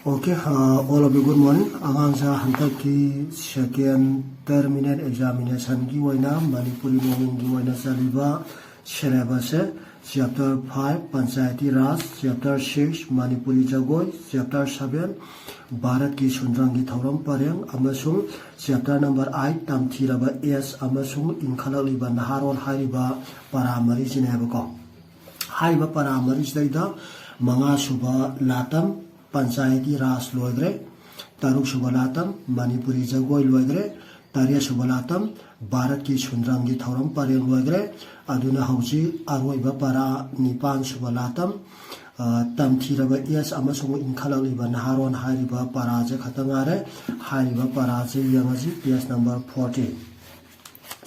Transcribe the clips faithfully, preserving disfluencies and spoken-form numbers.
Okay, uh, all of you, good morning. ꯑꯉꯥꯡꯁꯥ, ꯍꯟꯗꯛꯀꯤ second terminal examination ꯒꯤ ꯑꯣꯏꯅ ꯃꯅꯤꯄꯨꯔꯤ ꯃꯑꯣꯡꯒꯤ ꯑꯣꯏꯅ ꯆꯠꯂꯤꯕ syllabus ꯁꯦ, chapter five, Panchayati Raj, chapter six, Manipuri ꯖꯒꯣꯏ, chapter seven, ꯚꯥꯔꯠꯀꯤ ꯁꯨꯟꯗ꯭ꯔꯪꯒꯤ ꯊꯧꯔꯝ ꯄꯔꯦꯡ, ꯑꯃꯁꯨꯡ chapter number eight, ꯇꯝꯊꯤꯔꯕ ꯑꯦꯁ ꯑꯃꯁꯨꯡ ꯏꯟꯈꯠꯂꯛꯂꯤꯕ ꯅꯍꯥꯔꯣꯜ ꯍꯥꯏꯔꯤꯕ ꯄꯔꯥ ꯃꯔꯤꯁꯤꯅꯦꯕꯀꯣ꯫ ꯍꯥꯏꯔꯤꯕ ꯄꯔꯥ ꯃꯔꯤꯁꯤꯗꯩꯗ ꯃꯉꯥꯁꯨꯕ ꯂꯥꯇꯝ, ꯄꯟꯆꯥꯌꯇꯤ ꯔꯥꯖ ꯂꯣꯏꯈ꯭ꯔꯦ꯫ ꯇꯔꯨꯛꯁꯨꯕ ꯂꯥꯇꯝ, ꯃꯅꯤꯄꯨꯔꯤ ꯖꯒꯣꯏ ꯂꯣꯏꯈ꯭ꯔꯦ꯫ ꯇꯔꯦꯠꯁꯨꯕ ꯂꯥꯇꯝ, ꯚꯥꯔꯠꯀꯤ ꯁꯨꯟꯗ꯭ꯔꯪꯒꯤ ꯊꯧꯔꯝ ꯄꯔꯦꯡ ꯂꯣꯏꯈ꯭ꯔꯦ꯫ ꯑꯗꯨꯅ ꯍꯧꯖꯤꯛ ꯑꯔꯣꯏꯕ ꯄꯔꯥ, ꯅꯤꯄꯥꯟꯁꯨꯕ ꯂꯥꯇꯝ, ꯑ, ꯇꯝꯊꯤꯔꯕ ꯑꯦꯁ ꯑꯃꯁꯨꯡ ꯏꯟꯈꯠꯂꯛꯂꯤꯕ ꯅꯍꯥꯔꯣꯟ ꯍꯥꯏꯔꯤꯕ ꯄꯔꯥꯁꯦ ꯈꯛꯇ ꯉꯥꯏꯔꯦ꯫ ꯍꯥꯏꯔꯤꯕ ꯄꯔꯥꯁꯦ ꯌꯦꯡꯉꯁꯤ, page number forty꯫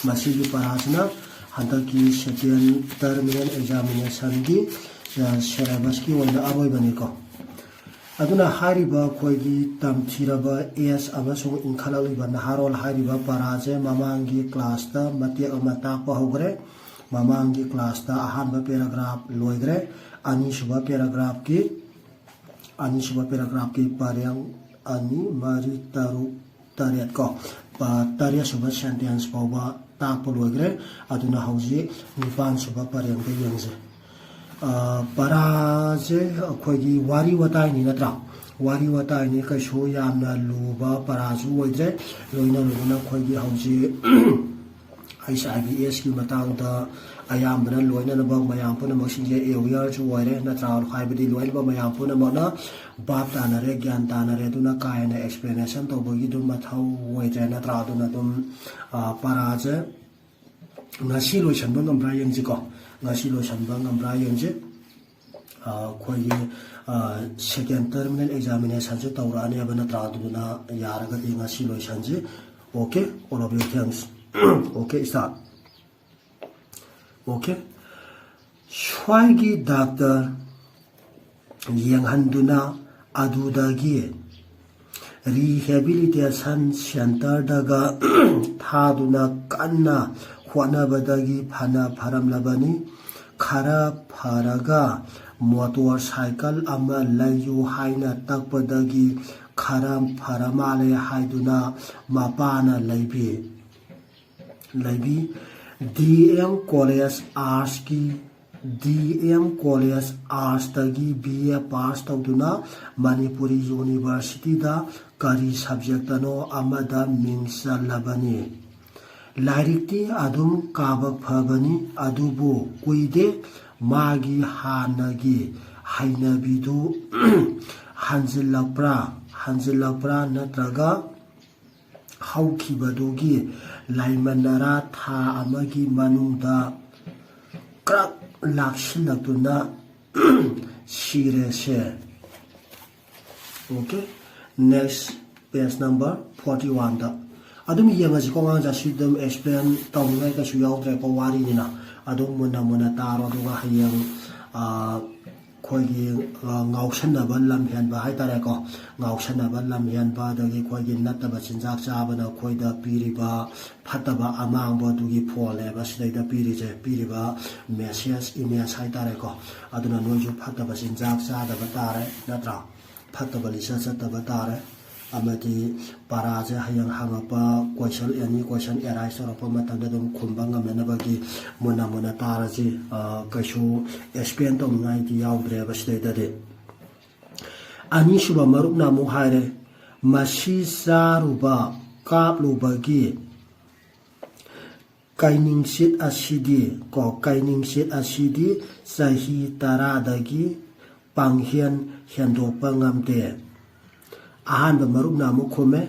ꯃꯁꯤꯒꯤ ꯄꯔꯥꯁꯤꯅ ꯍꯟꯗꯛꯀꯤ second terminal examination ꯒꯤ, ꯑ, syllabus ꯀꯤ ꯑꯣꯏꯅ ꯑꯔꯣꯏꯕꯅꯤꯀꯣ꯫ ꯑꯗꯨꯅ ꯍꯥꯏꯔꯤꯕ ꯑꯩꯈꯣꯏꯒꯤ ꯇꯝꯊꯤꯔꯕ ꯑꯦꯁ ꯑꯃꯁꯨꯡ ꯏꯟꯈꯠꯂꯛꯂꯤꯕ ꯅꯍꯥꯔꯣꯜ ꯍꯥꯏꯔꯤꯕ ꯄꯔꯥꯁꯦ ꯃꯃꯥꯡꯒꯤ class ꯇ ꯃꯇꯦꯛ ꯑꯃ ꯇꯥꯛꯄ ꯍꯧꯈ꯭ꯔꯦ꯫ ꯃꯃꯥꯡꯒꯤ class ꯇ ꯑꯍꯥꯟꯕ paragraph ꯂꯣꯏꯈ꯭ꯔꯦ꯫ ꯑꯅꯤꯁꯨꯕ paragraph ꯀꯤ, ꯑꯅꯤꯁꯨꯕ paragraph ꯀꯤ ꯄꯔꯦꯡ ꯑꯅꯤ, ꯃꯔꯤ, ꯇꯔꯨꯛ, ꯇꯔꯦꯠ ꯀꯣ, ꯄ-, ꯇꯔꯦꯠꯁꯨꯕ sentence ꯐꯥꯎꯕ ꯇꯥꯛꯄ ꯂꯣꯏꯈ꯭ꯔꯦ꯫ ꯑꯗꯨꯅ ꯍꯧꯖꯤꯛ ꯅꯤꯄꯥꯟꯁꯨꯕ ꯄꯔꯦꯡꯗ ꯌꯦꯡꯁꯦ꯫ ꯑ, ꯄꯔꯥꯁꯦ ꯑꯩꯈꯣꯏꯒꯤ ꯋꯥꯔꯤ ꯋꯥꯇꯥꯏꯅꯤ ꯅꯠꯇ꯭ꯔꯥ? ꯋꯥꯔꯤ ꯋꯥꯇꯥꯏꯅꯤ, ꯀꯩꯁꯨ ꯌꯥꯝꯅ ꯂꯨꯕ ꯄꯔꯥꯁꯨ ꯑꯣꯏꯗ꯭ꯔꯦ꯫ ꯂꯣꯏꯅ ꯂꯣꯏꯅꯅ ꯑꯩꯈꯣꯏꯒꯤ ꯍꯧꯖꯤꯛ ꯑꯩꯆ ꯑꯥꯏ ꯚꯤ ꯑꯦꯁ ꯀꯤ ꯃꯇꯥꯡꯗ ꯑꯌꯥꯝꯕꯅ ꯂꯣꯏꯅꯃꯛ ꯃꯌꯥꯝ ꯄꯨꯝꯅꯃꯛꯁꯤꯡꯁꯦ aware ꯁꯨ ꯑꯣꯏꯔꯦ ꯅꯠꯇ꯭ꯔꯥ? ꯍꯥꯏꯕꯗꯤ ꯂꯣꯏꯅꯃꯛ ꯃꯌꯥꯝ ꯄꯨꯝꯅꯃꯛꯅ ꯚꯥꯞ ꯇꯥꯅꯔꯦ, ꯒ꯭ꯌꯥꯟ ꯇꯥꯅꯔꯦ꯫ ꯑꯗꯨꯅ ꯀꯥ ꯍꯦꯟꯅ explanation ꯇꯧꯕꯒꯤ ꯑꯗꯨꯝ ꯃꯊꯧ ꯑꯣꯏꯗ꯭ꯔꯦ ꯅꯠꯇ꯭ꯔꯥ? ꯑꯗꯨꯅ ꯑꯗꯨꯝ, ꯑ, ꯄꯔꯥꯁꯦ ꯉꯁꯤ ꯂꯣꯏꯁꯟꯕ ꯉꯝꯕ꯭ꯔꯥ ꯌꯦꯡꯁꯤꯀꯣ꯫ ꯉꯁꯤ ꯂꯣꯏꯁꯟꯕ ꯉꯝꯕ꯭ꯔꯥ ꯌꯦꯡꯁꯤ꯫ ꯑ, ꯑꯩꯈꯣꯏꯒꯤ, ꯑ, second terminal examination ꯁꯦ ꯇꯧꯔꯛꯑꯅꯦꯕ ꯅꯠꯇ꯭ꯔꯥ? ꯑꯗꯨꯗꯨꯅ ꯌꯥꯔꯒꯗꯤ ꯉꯁꯤ ꯂꯣꯏꯁꯟꯁꯤ꯫ Okay, all of you, thanks. Okay, start. Okay. ꯁ꯭ꯋꯥꯏꯒꯤ doctor ꯌꯦꯡꯍꯟꯗꯨꯅ ꯑꯗꯨꯗꯒꯤ rehabilitation centre ꯗꯒ ꯊꯥꯗꯨꯅ ꯀꯟꯅ ꯍꯣꯠꯅꯕꯗꯒꯤ ꯐꯅ ꯐꯔꯝꯂꯕꯅꯤ꯫ ꯈꯔ ꯐꯔꯒ ꯃꯣꯇꯣꯔ ꯁꯥꯏꯀꯜ ꯑꯃ ꯂꯩꯌꯨ ꯍꯥꯏꯅ ꯇꯛꯄꯗꯒꯤ ꯈꯔ ꯐꯔ ꯃꯥꯜꯂꯦ ꯍꯥꯏꯗꯨꯅ ꯃꯄꯥꯅ ꯂꯩꯕꯤ꯫ ꯂꯩꯕꯤ꯫ ꯗꯤ ꯑꯦꯝ ꯀꯣꯂꯦꯖ ꯑꯥꯔꯠꯁꯀꯤ, ꯗꯤ ꯑꯦꯝ ꯀꯣꯂꯦꯖ ꯑꯥꯔꯠꯁꯇꯒꯤ ꯕꯤ ꯑꯦ ꯄꯥꯁ ꯇꯧꯗꯨꯅ ꯃꯅꯤꯄꯨꯔꯤ ꯌꯨꯅꯤꯚꯔꯁꯤꯇꯤꯗ ꯀꯔꯤ ꯁꯕꯖꯦꯛꯇꯅꯣ ꯑꯃꯗ ꯃꯤꯡ ꯆꯜꯂꯕꯅꯤ꯫ ꯂꯥꯏꯔꯤꯛꯇꯤ ꯑꯗꯨꯝ ꯀꯥꯕ ꯐꯕꯅꯤ, ꯑꯗꯨꯕꯨ ꯀꯨꯏꯗꯦ ꯃꯥꯒꯤ ꯍꯥꯟꯅꯒꯤ ꯍꯩꯅꯕꯤꯗꯨ ꯍꯟꯖꯤꯜꯂꯛꯄ꯭ꯔꯥ, ꯍꯟꯖꯤꯜꯂꯛꯄ꯭ꯔꯥ ꯅꯠꯇ꯭ꯔꯒ ꯍꯧꯈꯤꯕꯗꯨꯒꯤ ꯂꯥꯏꯃꯟꯅꯔꯥ ꯊꯥ ꯑꯃꯒꯤ ꯃꯅꯨꯡꯗ ꯀ꯭ꯔꯛ ꯂꯥꯛꯁꯤꯜꯂꯛꯇꯨꯅ ꯁꯤꯔꯦꯁꯦ꯫ Okay, next, page number forty one ꯗ ꯑꯗꯨꯝ ꯌꯦꯡꯉꯁꯤꯀꯣ꯫ ꯑꯉꯥꯡꯁꯦ ꯑꯁꯤ ꯑꯗꯨꯝ explain ꯇꯧꯅꯤꯡꯉꯥꯏ ꯀꯩꯁꯨ ꯌꯥꯎꯗ꯭ꯔꯦꯀꯣ, ꯋꯥꯔꯤꯅꯤꯅ꯫ ꯑꯗꯨꯝ ꯃꯨꯟꯅ ꯃꯨꯟꯅ ꯇꯥꯔꯣ, ꯑꯗꯨꯒ ꯍꯌꯦꯡ, ꯑ, ꯑꯩꯈꯣꯏꯒꯤ, ꯑ, ꯉꯥꯎꯁꯟꯅꯕ ꯂꯝ ꯍꯦꯟꯕ ꯍꯥꯏꯇꯥꯔꯦꯀꯣ, ꯉꯥꯎꯁꯟꯅꯕ ꯂꯝ ꯍꯦꯟꯕ, ꯑꯗꯒꯤ ꯑꯩꯈꯣꯏꯒꯤ ꯅꯠꯇꯕ ꯆꯤꯟꯖꯥꯛ ꯆꯥꯕꯅ ꯑꯩꯈꯣꯏꯗ ꯄꯤꯔꯤꯕ ꯐꯠꯇꯕ ꯑꯃꯥꯡꯕ, ꯑꯗꯨꯒꯤ ꯐꯣꯜꯅꯦꯕ ꯁꯤꯗꯩꯗ ꯄꯤꯔꯤꯁꯦ, ꯄꯤꯔꯤꯕ message, image ꯍꯥꯏꯇꯥꯔꯦꯀꯣ꯫ ꯑꯗꯨꯅ ꯅꯣꯏꯁꯨ ꯐꯠꯇꯕ ꯆꯤꯟꯖꯥꯛ ꯆꯥꯗꯕ ꯇꯥꯔꯦ, ꯅꯠꯇ꯭ꯔꯥ? ꯐꯠꯇꯕ ꯂꯤꯆꯠ ꯆꯠꯇꯕ ꯇꯥꯔꯦ꯫ ꯑꯃꯗꯤ ꯄꯔꯥꯁꯦ ꯍꯌꯦꯡ ꯍꯪꯉꯛꯄ question, any question arise ꯇꯧꯔꯛꯄ ꯃꯇꯝꯗ ꯑꯗꯨꯝ ꯈꯨꯝꯕ ꯉꯝꯅꯅꯕꯒꯤ ꯃꯨꯟꯅ ꯃꯨꯟꯅ ꯇꯥꯔꯁꯤ꯫ ꯑ, ꯀꯩꯁꯨ explain ꯇꯧꯅꯤꯡꯉꯥꯏꯗꯤ ꯌꯥꯎꯗ꯭ꯔꯦꯕ ꯁꯤꯗꯩꯗꯗꯤ꯫ ꯑꯅꯤꯁꯨꯕ ꯃꯔꯨꯞꯅ ꯑꯃꯨꯛ ꯍꯥꯏꯔꯦ, ꯃꯁꯤ ꯆꯥꯔꯨꯕ, ꯀꯥꯞꯂꯨꯕꯒꯤ ꯀꯩꯅꯤꯡꯁꯤꯠ ꯑꯁꯤꯗꯤ, ꯀꯣ, ꯀꯩꯅꯤꯡꯁꯤꯠ ꯑꯁꯤꯗꯤ ꯆꯍꯤ ꯇꯔꯥꯗꯒꯤ ꯄꯥꯡꯍꯦꯟ ꯍꯦꯟꯗꯣꯛꯄ ꯉꯝꯗꯦ꯫ ꯑꯍꯥꯟꯕ ꯃꯔꯨꯞꯅ ꯑꯃꯨꯛ ꯈꯨꯝꯃꯦ꯫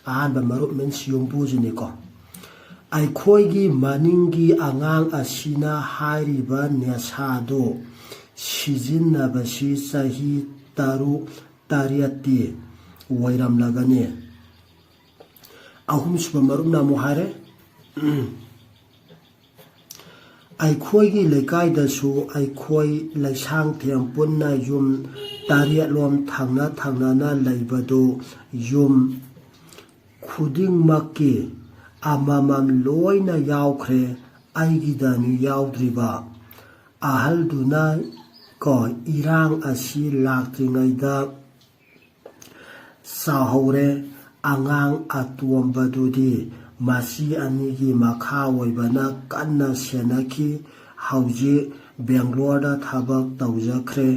ꯑꯍꯥꯟꯕ ꯃꯔꯨꯞ means ꯌꯨꯝꯕꯨꯁꯤꯅꯤꯀꯣ꯫ ꯑꯩꯈꯣꯏꯒꯤ ꯃꯅꯤꯡꯒꯤ ꯑꯉꯥꯡ ꯑꯁꯤꯅ ꯍꯥꯏꯔꯤꯕ ꯅꯦꯁꯥꯗꯨ ꯁꯤꯖꯤꯟꯅꯕꯁꯤ ꯆꯍꯤ ꯇꯔꯨꯛ ꯇꯔꯦꯠꯇꯤ ꯑꯣꯏꯔꯝꯂꯒꯅꯤ꯫ ꯑꯍꯨꯝꯁꯨꯕ ꯃꯔꯨꯞꯅ ꯑꯃꯨꯛ ꯍꯥꯏꯔꯦ, ꯑꯩꯈꯣꯏꯒꯤ ꯂꯩꯀꯥꯏꯗꯁꯨ ꯑꯩꯈꯣꯏ ꯂꯩꯁꯥꯡꯊꯦꯝ ꯄꯨꯟꯅ ꯌꯨꯝ ꯇꯔꯦꯠꯂꯣꯝ ꯊꯪꯅ ꯊꯪꯅꯅ ꯂꯩꯕꯗꯨ ꯌꯨꯝ ꯈꯨꯗꯤꯡꯃꯛꯀꯤ ꯑꯃꯃꯝ ꯂꯣꯏꯅ ꯌꯥꯎꯈ꯭ꯔꯦ, ꯑꯩꯒꯤꯗꯅꯤ ꯌꯥꯎꯗ꯭ꯔꯤꯕ꯫ ꯑꯍꯜꯗꯨꯅ ꯀꯣ, ꯏꯔꯥꯡ ꯑꯁꯤ ꯂꯥꯛꯇ꯭ꯔꯤꯉꯩꯗ ꯆꯥꯎꯍꯧꯔꯦ꯫ ꯑꯉꯥꯡ ꯑꯇꯣꯝꯕꯗꯨꯗꯤ ꯃꯆꯤ ꯑꯅꯤꯒꯤ ꯃꯈꯥ ꯑꯣꯏꯕꯅ ꯀꯟꯅ ꯁꯦꯟꯅꯈꯤ꯫ ꯍꯧꯖꯤꯛ ꯕꯦꯡꯒ꯭ꯂꯣꯔꯗ ꯊꯕꯛ ꯇꯧꯖꯈ꯭ꯔꯦ꯫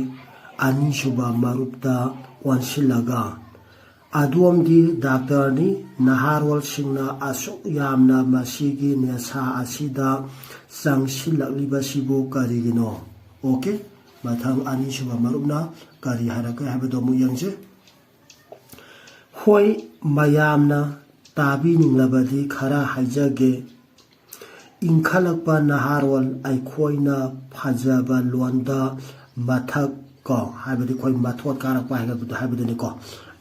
ꯑꯅꯤꯁꯨꯕ ꯃꯔꯨꯞꯇ ꯑꯣꯟꯁꯤꯜꯂꯒ, ꯑꯗꯣꯝꯗꯤ ꯗꯥꯛꯇꯔꯅꯤ, ꯅꯍꯥꯔꯣꯜꯁꯤꯡꯅ ꯑꯁꯨꯛ ꯌꯥꯝꯅ ꯃꯁꯤꯒꯤ ꯅꯦꯁꯥ ꯑꯁꯤꯗ ꯆꯪꯁꯤꯜꯂꯛꯂꯤꯕꯁꯤꯕꯨ ꯀꯔꯤꯒꯤꯅꯣ? ꯑꯣꯀꯦ, ꯃꯊꯪ ꯑꯅꯤꯁꯨꯕ ꯃꯔꯨꯞꯅ ꯀꯔꯤ ꯍꯥꯏꯔꯛꯀꯦ ꯍꯥꯏꯕꯗꯣ ꯑꯃꯨꯛ ꯌꯦꯡꯁꯦ꯫ ꯍꯣꯏ, ꯃꯌꯥꯝꯅ ꯇꯥꯕꯤꯅꯤꯡꯂꯕꯗꯤ ꯈꯔ ꯍꯥꯏꯖꯒꯦ꯫ ꯏꯟꯈꯠꯂꯛꯄ ꯅꯍꯥꯔꯣꯜ ꯑꯩꯈꯣꯏꯅ ꯐꯖꯕ ꯂꯣꯟꯗ ꯃꯊꯛ ꯀꯣ, ꯍꯥꯏꯕꯗꯤ ꯑꯩꯈꯣꯏ ꯃꯊꯣꯠ ꯀꯥꯔꯛꯄ ꯍꯥꯏꯕꯗꯨ, ꯍꯥꯏꯕꯗꯨꯅꯤꯀꯣ꯫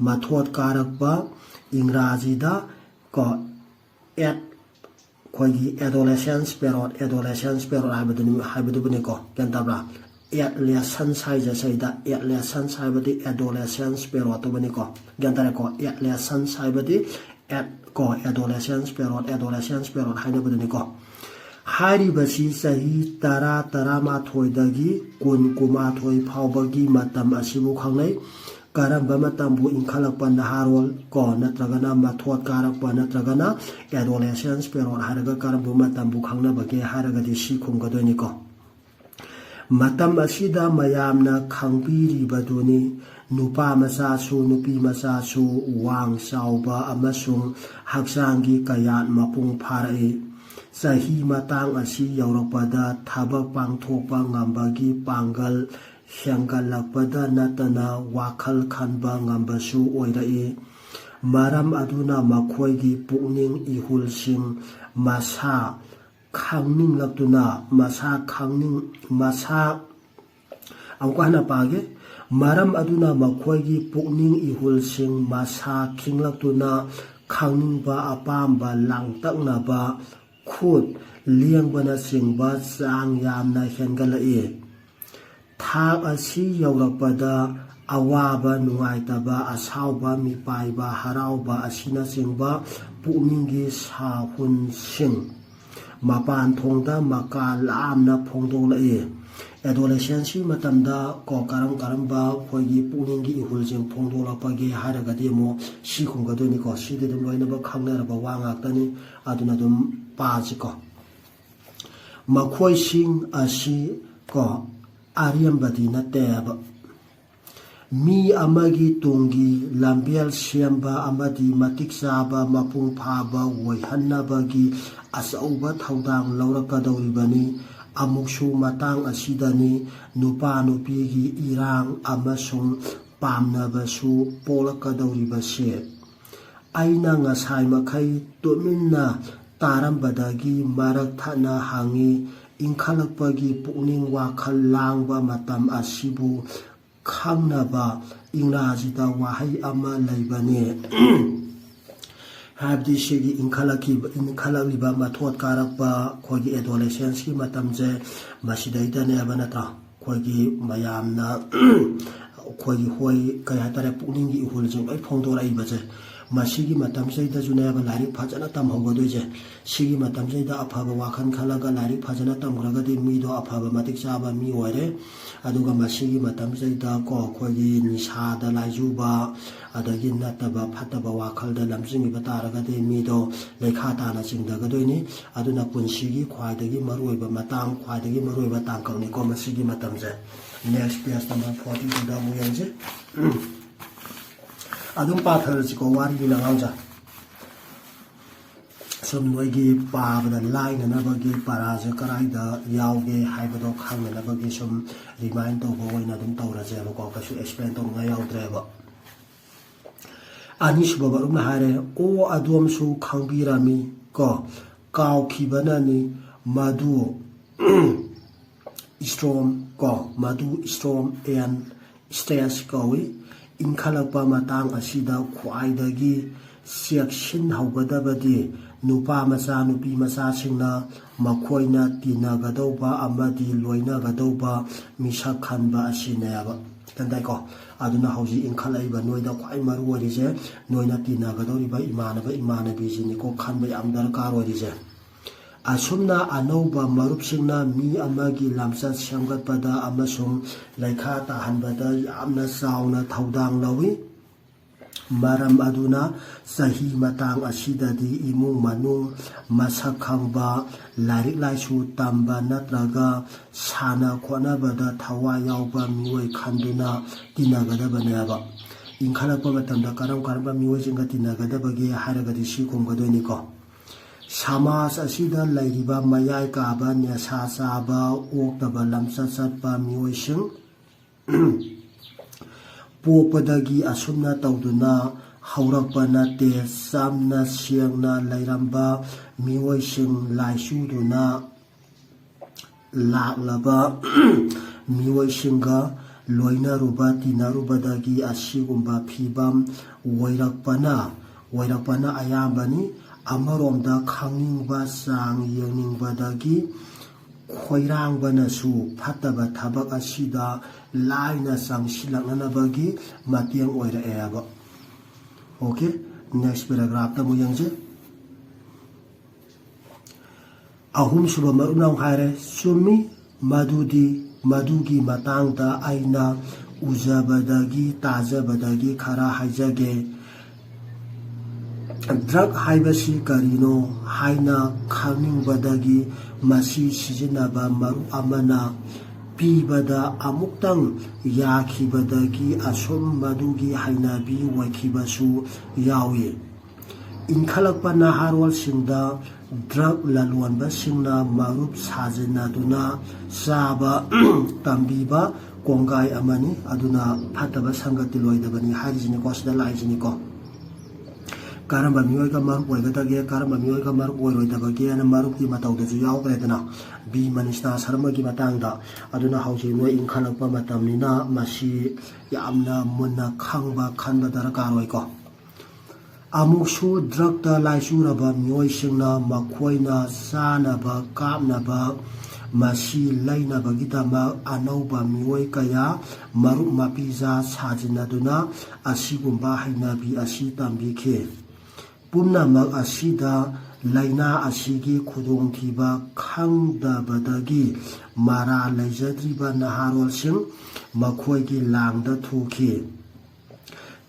ꯃꯊꯣꯠ ꯀꯥꯔꯛꯄ, ꯏꯪꯒ꯭ꯔꯥꯖꯤꯗ ꯀꯣ, ꯑꯦꯠ, ꯑꯩꯈꯣꯏꯒꯤ adolescence period, adolescence period ꯍꯥꯏꯕꯗꯨꯅꯤ, ꯍꯥꯏꯕꯗꯨꯕꯨꯅꯤꯀꯣ꯫ ꯒ꯭ꯌꯥꯟ ꯇꯥꯕ꯭ꯔꯥ? Adolescence ꯍꯥꯏꯁꯦ ꯁꯤꯗ, adolescence ꯍꯥꯏꯕꯗꯤ adolescence period ꯇꯨꯕꯨꯅꯤꯀꯣ꯫ ꯒ꯭ꯌꯥꯟ ꯇꯥꯔꯦꯀꯣ? Adolescence ꯍꯥꯏꯕꯗꯤ at ꯀꯣ, adolescence period, adolescence period ꯍꯥꯏꯅꯕꯗꯨꯅꯤꯀꯣ꯫ ꯍꯥꯏꯔꯤꯕꯁꯤ ꯆꯍꯤ ꯇꯔꯥ, ꯇꯔꯥꯃꯥꯊꯣꯏꯗꯒꯤ ꯀꯨꯟ, ꯀꯨꯟꯃꯥꯊꯣꯏ ꯐꯥꯎꯕꯒꯤ ꯃꯇꯝ ꯑꯁꯤꯕꯨ ꯈꯪꯅꯩ꯫ ꯀꯔꯝꯕ ꯃꯇꯝꯕꯨ ꯏꯟꯈꯠꯂꯛꯄ ꯅꯍꯥꯔꯣꯜ ꯀꯣ, ꯅꯠꯇ꯭ꯔꯒꯅ ꯃꯊꯣꯠ ꯀꯥꯔꯛꯄ, ꯅꯠꯇ꯭ꯔꯒꯅ adolescence period ꯍꯥꯏꯔꯒ ꯀꯔꯝꯕ ꯃꯇꯝꯕꯨ ꯈꯪꯅꯕꯒꯦ ꯍꯥꯏꯔꯒꯗꯤ ꯁꯤ ꯈꯨꯝꯒꯗꯣꯏꯅꯤꯀꯣ꯫ ꯃꯇꯝ ꯑꯁꯤꯗ ꯃꯌꯥꯝꯅ ꯈꯪꯕꯤꯔꯤꯕꯗꯨꯅꯤ, ꯅꯨꯄꯥ ꯃꯆꯥꯁꯨ, ꯅꯨꯄꯤ ꯃꯆꯥꯁꯨ ꯋꯥꯡ ꯆꯥꯎꯕ ꯑꯃꯁꯨꯡ ꯍꯛꯆꯥꯡꯒꯤ ꯀꯌꯥꯠ ꯃꯄꯨꯡ ꯐꯥꯔꯛꯏ꯫ ꯆꯍꯤ ꯃꯇꯥꯡ ꯑꯁꯤ ꯌꯧꯔꯛꯄꯗ ꯊꯕꯛ ꯄꯥꯡꯊꯣꯛꯄ ꯉꯝꯕꯒꯤ ꯄꯥꯡꯒꯜ ꯍꯦꯟꯒꯠꯂꯛꯄꯗ ꯅꯠꯇꯅ ꯋꯥꯈꯜ ꯈꯟꯕ ꯉꯝꯕꯁꯨ ꯑꯣꯏꯔꯛꯏ꯫ ꯃꯔꯝ ꯑꯗꯨꯅ ꯃꯈꯣꯏꯒꯤ ꯄꯨꯛꯅꯤꯡ ꯏꯍꯨꯜꯁꯤꯡ ꯃꯁꯥ ꯈꯪꯅꯤꯡꯂꯛꯇꯨꯅ, ꯃꯁꯥ ꯈꯪꯅꯤꯡ-, ꯃꯁꯥ, ꯑꯃꯨꯛꯀ ꯍꯟꯅ ꯄꯥꯒꯦ꯫ ꯃꯔꯝ ꯑꯗꯨꯅ ꯃꯈꯣꯏꯒꯤ ꯄꯨꯛꯅꯤꯡ ꯏꯍꯨꯜꯁꯤꯡ ꯃꯁꯥ ꯈꯤꯡꯂꯛꯇꯨꯅ ꯈꯪꯅꯤꯡꯕ, ꯑꯄꯥꯝꯕ ꯂꯥꯡꯇꯛꯅꯕ, ꯈꯨꯠ ꯂꯦꯡꯕꯅꯆꯤꯡꯕ ꯆꯥꯡ ꯌꯥꯝꯅ ꯍꯦꯟꯒꯠꯂꯛꯏ꯫ ꯊꯥꯛ ꯑꯁꯤ ꯌꯧꯔꯛꯄꯗ ꯑꯋꯥꯕ, ꯅꯨꯡꯉꯥꯏꯇꯕ, ꯑꯁꯥꯎꯕ, ꯃꯤꯄꯥꯏꯕ, ꯍꯔꯥꯎꯕ ꯑꯁꯤꯅꯆꯤꯡꯕ ꯄꯨꯛꯅꯤꯡꯒꯤ ꯁꯥꯍꯨꯟꯁꯤꯡ ꯃꯄꯥꯟ ꯊꯣꯡꯗ ꯃꯀꯥ ꯂꯥꯝꯅ ꯐꯣꯡꯗꯣꯛꯂꯛꯏ꯫ ꯑꯦꯗꯣꯂꯦꯁꯦꯟꯁꯀꯤ ꯃꯇꯝꯗ ꯀꯣ ꯀꯔꯝ ꯀꯔꯝꯕ ꯑꯩꯈꯣꯏꯒꯤ ꯄꯨꯛꯅꯤꯡꯒꯤ ꯏꯍꯨꯜꯁꯤꯡ ꯐꯣꯡꯗꯣꯛꯂꯛꯄꯒꯦ ꯍꯥꯏꯔꯒꯗꯤ ꯑꯃꯨꯛ ꯁꯤ ꯈꯨꯝꯒꯗꯣꯏꯅꯤꯀꯣ꯫ ꯁꯤꯗꯤ ꯑꯗꯨꯝ ꯂꯣꯏꯅꯃꯛ ꯈꯪꯅꯔꯕ ꯋꯥ ꯉꯥꯛꯇꯅꯤ꯫ ꯑꯗꯨꯅ ꯑꯗꯝ ꯄꯥꯁꯤꯀꯣ꯫ ꯃꯈꯣꯏꯁꯤꯡ ꯑꯁꯤ ꯀꯣ ꯑꯔꯦꯝꯕꯗꯤ ꯅꯠꯇꯦꯕ꯫ ꯃꯤ ꯑꯃꯒꯤ ꯇꯨꯡꯒꯤ ꯂꯝꯕꯦꯜ ꯁꯦꯝꯕ ꯑꯃꯗꯤ ꯃꯇꯤꯛ ꯆꯥꯕ ꯃꯄꯨꯡ ꯐꯥꯕ ꯑꯣꯏꯍꯟꯅꯕꯒꯤ ꯑꯆꯧꯕ ꯊꯧꯗꯥꯡ ꯂꯧꯔꯛꯀꯗꯧꯔꯤꯕꯅꯤ꯫ ꯑꯃꯨꯛꯁꯨ ꯃꯇꯥꯡ ꯑꯁꯤꯗꯅꯤ ꯅꯨꯄꯥ ꯅꯨꯄꯤꯒꯤ ꯏꯔꯥꯡ ꯑꯃꯁꯨꯡ ꯄꯥꯝꯅꯕꯁꯨ ꯄꯣꯛꯂꯛꯀꯗꯧꯔꯤꯕꯁꯦ꯫ ꯑꯩꯅ ꯉꯁꯥꯏ ꯃꯈꯩ ꯇꯨꯃꯤꯟꯅ ꯇꯥꯔꯝꯕꯗꯒꯤ ꯃꯔꯛ ꯊꯠꯅ ꯍꯪꯉꯤ, ꯏꯪꯈꯠꯂꯛꯄꯒꯤ ꯄꯨꯛꯅꯤꯡ ꯋꯥꯈꯜ ꯂꯥꯡꯕ ꯃꯇꯝ ꯑꯁꯤꯕꯨ ꯈꯪꯅꯕ ꯏꯪꯔꯥꯖꯤꯗ ꯋꯥꯍꯩ ꯑꯃ ꯂꯩꯕꯅꯤ꯫ ꯍꯥꯏꯕꯗꯤ ꯁꯤꯒꯤ ꯏꯟꯈꯠꯂꯛꯈꯤꯕ, ꯏꯟꯈꯠꯂꯛꯂꯤꯕ ꯃꯊꯣꯠ ꯀꯥꯔꯛꯄ ꯑꯩꯈꯣꯏꯒꯤ ꯑꯦꯗꯣꯂꯦꯁꯦꯟꯁꯀꯤ ꯃꯇꯝꯁꯦ ꯃꯁꯤꯗꯩꯗꯅꯦꯕ ꯅꯠꯇ꯭ꯔꯥ? ꯑꯩꯈꯣꯏꯒꯤ ꯃꯌꯥꯝꯅ ꯑꯩꯈꯣꯏꯒꯤ ꯍꯣꯏ ꯀꯩ ꯍꯥꯏꯇꯥꯔꯦ, ꯄꯨꯛꯅꯤꯡꯒꯤ ꯏꯍꯨꯜꯁꯦ ꯂꯣꯏ ꯐꯣꯡꯗꯣꯔꯛꯏꯕꯁꯦ꯫ ꯃꯁꯤꯒꯤ ꯃꯇꯝꯁꯤꯗꯩꯗꯁꯨꯅꯦꯕ ꯂꯥꯏꯔꯤꯛ ꯐꯖꯅ ꯇꯝꯍꯧꯒꯗꯣꯏꯁꯦ꯫ ꯁꯤꯒꯤ ꯃꯇꯝꯁꯤꯗ ꯑꯐꯕ ꯋꯥꯈꯜ ꯈꯜꯂꯒ ꯂꯥꯏꯔꯤꯛ ꯐꯖꯅ ꯇꯝꯈ꯭ꯔꯒꯗꯤ ꯃꯤꯗꯣ ꯑꯐꯕ ꯃꯇꯤꯛ ꯆꯥꯕ ꯃꯤ ꯑꯣꯏꯔꯦ꯫ ꯑꯗꯨꯒ ꯃꯁꯤꯒꯤ ꯃꯇꯝꯁꯤꯗꯩꯗ ꯀꯣ ꯑꯩꯈꯣꯏꯒꯤ ꯅꯤꯁꯥꯗ ꯂꯥꯏꯖꯨꯕ, ꯑꯗꯒꯤ ꯅꯠꯇꯕ ꯐꯠꯇꯕ ꯋꯥꯈꯜꯗ ꯂꯝꯖꯤꯡꯈꯤꯕ ꯇꯥꯔꯒꯗꯤ ꯃꯤꯗꯣ ꯂꯩꯈꯥ ꯇꯥꯅ ꯆꯤꯡꯊꯒꯗꯣꯏꯅꯤ꯫ ꯑꯗꯨꯅ ꯄꯨꯟꯁꯤꯒꯤ ꯈ꯭ꯋꯥꯏꯗꯒꯤ ꯃꯔꯨꯑꯣꯏꯕ ꯃꯇꯥꯡ, ꯈ꯭ꯋꯥꯏꯗꯒꯤ ꯃꯔꯨꯑꯣꯏꯕ ꯇꯥꯡꯀꯛꯅꯤꯀꯣ ꯃꯁꯤꯒꯤ ꯃꯇꯝꯁꯦ꯫ Next page number forty two ꯗ ꯑꯃꯨꯛ ꯌꯦꯡꯁꯤ꯫ ꯑꯗꯨꯝ ꯄꯥꯊꯔꯁꯤꯀꯣ ꯋꯥꯔꯤꯅꯤꯅ ꯑꯉꯥꯡꯁꯦ꯫ ꯁꯨꯝ ꯅꯣꯏꯒꯤ ꯄꯥꯕꯗ ꯂꯥꯏꯅꯅꯕꯒꯤ ꯄꯔꯥꯁꯦ ꯀꯗꯥꯏꯗ ꯌꯥꯎꯒꯦ ꯍꯥꯏꯕꯗꯣ ꯈꯪꯅꯅꯕꯒꯤ ꯁꯨꯝ ꯔꯤꯃꯥꯏꯟ ꯇꯧꯕ ꯑꯣꯏꯅ ꯑꯗꯨꯝ ꯇꯧꯔꯁꯦꯕꯀꯣ꯫ ꯀꯩꯁꯨ ꯑꯦꯛꯁꯄ꯭ꯂꯦꯟ ꯇꯧꯅꯤꯡꯉꯥꯏ ꯌꯥꯎꯗ꯭ꯔꯦꯕ꯫ ꯑꯅꯤꯁꯨꯕ ꯃꯔꯨꯞꯅ ꯍꯥꯏꯔꯦ, "ꯑꯣ, ꯑꯗꯣꯝꯁꯨ ꯈꯪꯕꯤꯔꯝꯃꯤ ꯀꯣ, ꯀꯥꯎꯈꯤꯕꯅꯅꯤ ꯃꯗꯨ ꯏꯁꯇ꯭ꯔꯣꯝ ꯀꯣ, ꯃꯗꯨ ꯏꯁꯇ꯭ꯔꯣꯝ ꯑꯦꯟ ꯁ꯭ꯇ꯭ꯔꯦꯁ ꯀꯧꯏ꯫ ꯏꯟꯈꯠꯂꯛꯄ ꯃꯇꯥꯡ ꯑꯁꯤꯗ ꯈ꯭ꯋꯥꯏꯗꯒꯤ ꯆꯦꯛꯁꯤꯟꯍꯧꯒꯗꯕꯗꯤ ꯅꯨꯄꯥ ꯃꯆꯥ, ꯅꯨꯄꯤ ꯃꯆꯥꯁꯤꯡꯅ ꯃꯈꯣꯏꯅ ꯇꯤꯟꯅꯒꯗꯧꯕ ꯑꯃꯗꯤ ꯂꯣꯏꯅꯒꯗꯧꯕ ꯃꯤꯁꯛ ꯈꯟꯕ ꯑꯁꯤꯅꯦꯕ"꯫ ꯒ꯭ꯌꯥꯟ ꯇꯥꯏꯀꯣ? ꯑꯗꯨꯅ ꯍꯧꯖꯤꯛ ꯏꯟꯈꯠꯂꯛꯏꯕ ꯅꯣꯏꯗ ꯈ꯭ꯋꯥꯏ ꯃꯔꯨ ꯑꯣꯏꯔꯤꯁꯦ ꯅꯣꯏꯅ ꯇꯤꯟꯅꯒꯗꯧꯔꯤꯕ ꯏꯃꯥꯟꯅꯕ ꯏꯃꯥꯟꯅꯕꯤꯁꯤꯅꯤꯀꯣ ꯈꯟꯕ ꯌꯥꯝ ꯗꯔꯀꯥꯔ ꯑꯣꯏꯔꯤꯁꯦ꯫ ꯑꯁꯨꯝꯅ ꯑꯅꯧꯕ ꯃꯔꯨꯞꯁꯤꯡꯅ ꯃꯤ ꯑꯃꯒꯤ ꯂꯝꯆꯠ ꯁꯦꯝꯒꯠꯄꯗ ꯑꯃꯁꯨꯡ ꯂꯩꯈꯥ ꯇꯥꯍꯟꯕꯗ ꯌꯥꯝꯅ ꯆꯥꯎꯅ ꯊꯧꯗꯥꯡ ꯂꯧꯏ꯫ ꯃꯔꯝ ꯑꯗꯨꯅ ꯆꯍꯤ ꯃꯇꯥꯡ ꯑꯁꯤꯗꯗꯤ ꯏꯃꯨꯡ ꯃꯅꯨꯡ, ꯃꯁꯛ ꯈꯪꯕ, ꯂꯥꯏꯔꯤꯛ ꯂꯥꯏꯁꯨ ꯇꯝꯕ ꯅꯠꯇ꯭ꯔꯒ ꯁꯥꯟꯅ ꯈꯣꯠꯅꯕꯗ ꯊꯋꯥꯏ ꯌꯥꯎꯕ ꯃꯤꯑꯣꯏ ꯈꯟꯗꯨꯅ ꯇꯤꯟꯅꯒꯗꯕꯅꯦꯕ꯫ ꯏꯟꯈꯠꯂꯛꯄ ꯃꯇꯝꯗ ꯀꯔꯝ ꯀꯔꯝꯕ ꯃꯤꯑꯣꯏꯁꯤꯡꯒ ꯇꯤꯟꯅꯒꯗꯕꯒꯦ ꯍꯥꯏꯔꯒꯗꯤ ꯁꯤ ꯈꯨꯝꯒꯗꯣꯏꯅꯤꯀꯣ꯫ ꯁꯃꯥꯖ ꯑꯁꯤꯗ ꯂꯩꯔꯤꯕ ꯃꯌꯥꯏ ꯀꯥꯕ, ꯅꯦꯁꯥ ꯆꯥꯕ, ꯑꯣꯛꯇꯕ ꯂꯝꯆꯠ ꯆꯠꯄ ꯃꯤꯑꯣꯏꯁꯤꯡ, ꯄꯣꯛꯄꯗꯒꯤ ꯑꯁꯨꯝꯅ ꯇꯧꯗꯨꯅ ꯍꯧꯔꯛꯄ ꯅꯠꯇꯦ꯫ ꯆꯝꯅ ꯁꯦꯡꯅ ꯂꯩꯔꯝꯕ ꯃꯤꯑꯣꯏꯁꯤꯡ ꯂꯥꯏꯆꯨꯗꯨꯅ ꯂꯥꯛꯂꯕ ꯃꯤꯑꯣꯏꯁꯤꯡꯒ ꯂꯣꯏꯅꯔꯨꯕ, ꯇꯤꯟꯅꯔꯨꯕꯗꯒꯤ ꯑꯁꯤꯒꯨꯝꯕ ꯐꯤꯕꯝ ꯑꯣꯏꯔꯛꯄꯅ, ꯑꯣꯏꯔꯛꯄꯅ ꯑꯌꯥꯝꯕꯅꯤ꯫ ꯑꯃꯔꯣꯝꯗ ꯈꯪꯅꯤꯡꯕ ꯆꯥꯡ ꯌꯦꯡꯅꯤꯡꯕꯗꯒꯤ ꯈꯣꯏꯔꯥꯡꯕꯅꯁꯨ ꯐꯠꯇꯕ ꯊꯕꯛ ꯑꯁꯤꯗ ꯂꯥꯏꯅ ꯆꯪꯁꯤꯜꯂꯛꯅꯅꯕꯒꯤ ꯃꯇꯦꯡ ꯑꯣꯏꯔꯛꯑꯦꯕ꯫ Okay, next paragraphꯇ ꯑꯃꯨꯛ ꯌꯦꯡꯁꯦ꯫ ꯑꯍꯨꯝꯁꯨꯕ ꯃꯔꯨꯞꯅ ꯑꯃꯨꯛ ꯍꯥꯏꯔꯦ, ꯆꯨꯝꯃꯤ, ꯃꯗꯨꯗꯤ, ꯃꯗꯨꯒꯤ ꯃꯇꯥꯡꯗ ꯑꯩꯅ ꯎꯖꯕꯗꯒꯤ, ꯇꯥꯖꯕꯗꯒꯤ ꯈꯔ ꯍꯥꯏꯖꯒꯦ꯫ ꯗ꯭ꯔꯒ ꯍꯥꯏꯕꯁꯤ ꯀꯔꯤꯅꯣ ꯍꯥꯏꯅ ꯈꯪꯅꯤꯡꯕꯗꯒꯤ, ꯃꯁꯤ ꯁꯤꯖꯤꯟꯅꯕ ꯃꯔꯨꯞ ꯑꯃꯅ ꯄꯤꯕꯗ ꯑꯃꯨꯛꯇꯪ ꯌꯥꯈꯤꯕꯗꯒꯤ ꯑꯁꯨꯝ ꯃꯗꯨꯒꯤ ꯍꯩꯅꯕꯤ ꯑꯣꯏꯈꯤꯕꯁꯨ ꯌꯥꯎꯏ꯫ ꯏꯟꯈꯠꯂꯛꯄ ꯅꯍꯥꯔꯣꯜꯁꯤꯡꯗ ꯗ꯭ꯔꯒ ꯂꯂꯣꯟꯕꯁꯤꯡꯅ ꯃꯔꯨꯞ ꯁꯥꯖꯤꯟꯅꯗꯨꯅ ꯆꯥꯕ ꯇꯝꯕꯤꯕ ꯀꯣꯡꯒꯥꯏ ꯑꯃꯅꯤ꯫ ꯑꯗꯨꯅ ꯐꯠꯇꯕ ꯁꯪꯒ ꯇꯤꯜꯂꯣꯏꯗꯕꯅꯤ ꯍꯥꯏꯔꯤꯁꯤꯅꯤꯀꯣ, ꯁꯤꯗ ꯂꯥꯛꯏꯁꯤꯅꯤꯀꯣ꯫ ꯀꯔꯝꯕ ꯃꯤꯑꯣꯏꯒ ꯃꯔꯨꯞ ꯑꯣꯏꯒꯗꯒꯦ, ꯀꯔꯝꯕ ꯃꯤꯑꯣꯏꯒ ꯃꯔꯨꯞ ꯑꯣꯏꯔꯣꯏꯗꯕꯒꯦꯅ ꯃꯔꯨꯞꯀꯤ ꯃꯇꯧꯗꯁꯨ ꯌꯥꯎꯈ꯭ꯔꯦꯗꯅ, ꯕꯤ ꯃꯅꯤꯁꯅꯥ ꯁꯔꯃꯒꯤ ꯃꯇꯥꯡꯗ꯫ ꯑꯗꯨꯅ ꯍꯧꯖꯤꯛ ꯅꯣꯏ ꯏꯟꯈꯠꯂꯛꯄ ꯃꯇꯝꯅꯤꯅ ꯃꯁꯤ ꯌꯥꯝꯅ ꯃꯨꯟꯅ ꯈꯪꯕ, ꯈꯟꯕ ꯗꯔꯀꯥꯔ ꯑꯣꯏꯀꯣ꯫ ꯑꯃꯨꯛꯁꯨ ꯗ꯭ꯔꯒꯇ ꯂꯥꯏꯆꯨꯔꯕ ꯃꯤꯑꯣꯏꯁꯤꯡꯅ ꯃꯈꯣꯏꯅ ꯆꯥꯅꯕ, ꯀꯥꯞꯅꯕ, ꯃꯁꯤ ꯂꯩꯅꯕꯒꯤꯗꯃꯛ ꯑꯅꯧꯕ ꯃꯤꯑꯣꯏ ꯀꯌꯥ ꯃꯔꯨꯞ ꯃꯄꯤꯖꯥ ꯁꯥꯖꯤꯟꯅꯗꯨꯅ ꯑꯁꯤꯒꯨꯝꯕ ꯍꯩꯅꯕꯤ ꯑꯁꯤ ꯇꯝꯕꯤꯈꯤ꯫ ꯄꯨꯝꯅꯃꯛ ꯑꯁꯤꯗ ꯂꯥꯏꯅꯥ ꯑꯁꯤꯒꯤ ꯈꯨꯗꯣꯡꯊꯤꯕ ꯈꯪꯗꯕꯗꯒꯤ ꯃꯔꯥ ꯂꯩꯖꯗ꯭ꯔꯤꯕ ꯅꯍꯥꯔꯣꯜꯁꯤꯡ ꯃꯈꯣꯏꯒꯤ ꯂꯥꯡꯗ ꯊꯨꯈꯤ꯫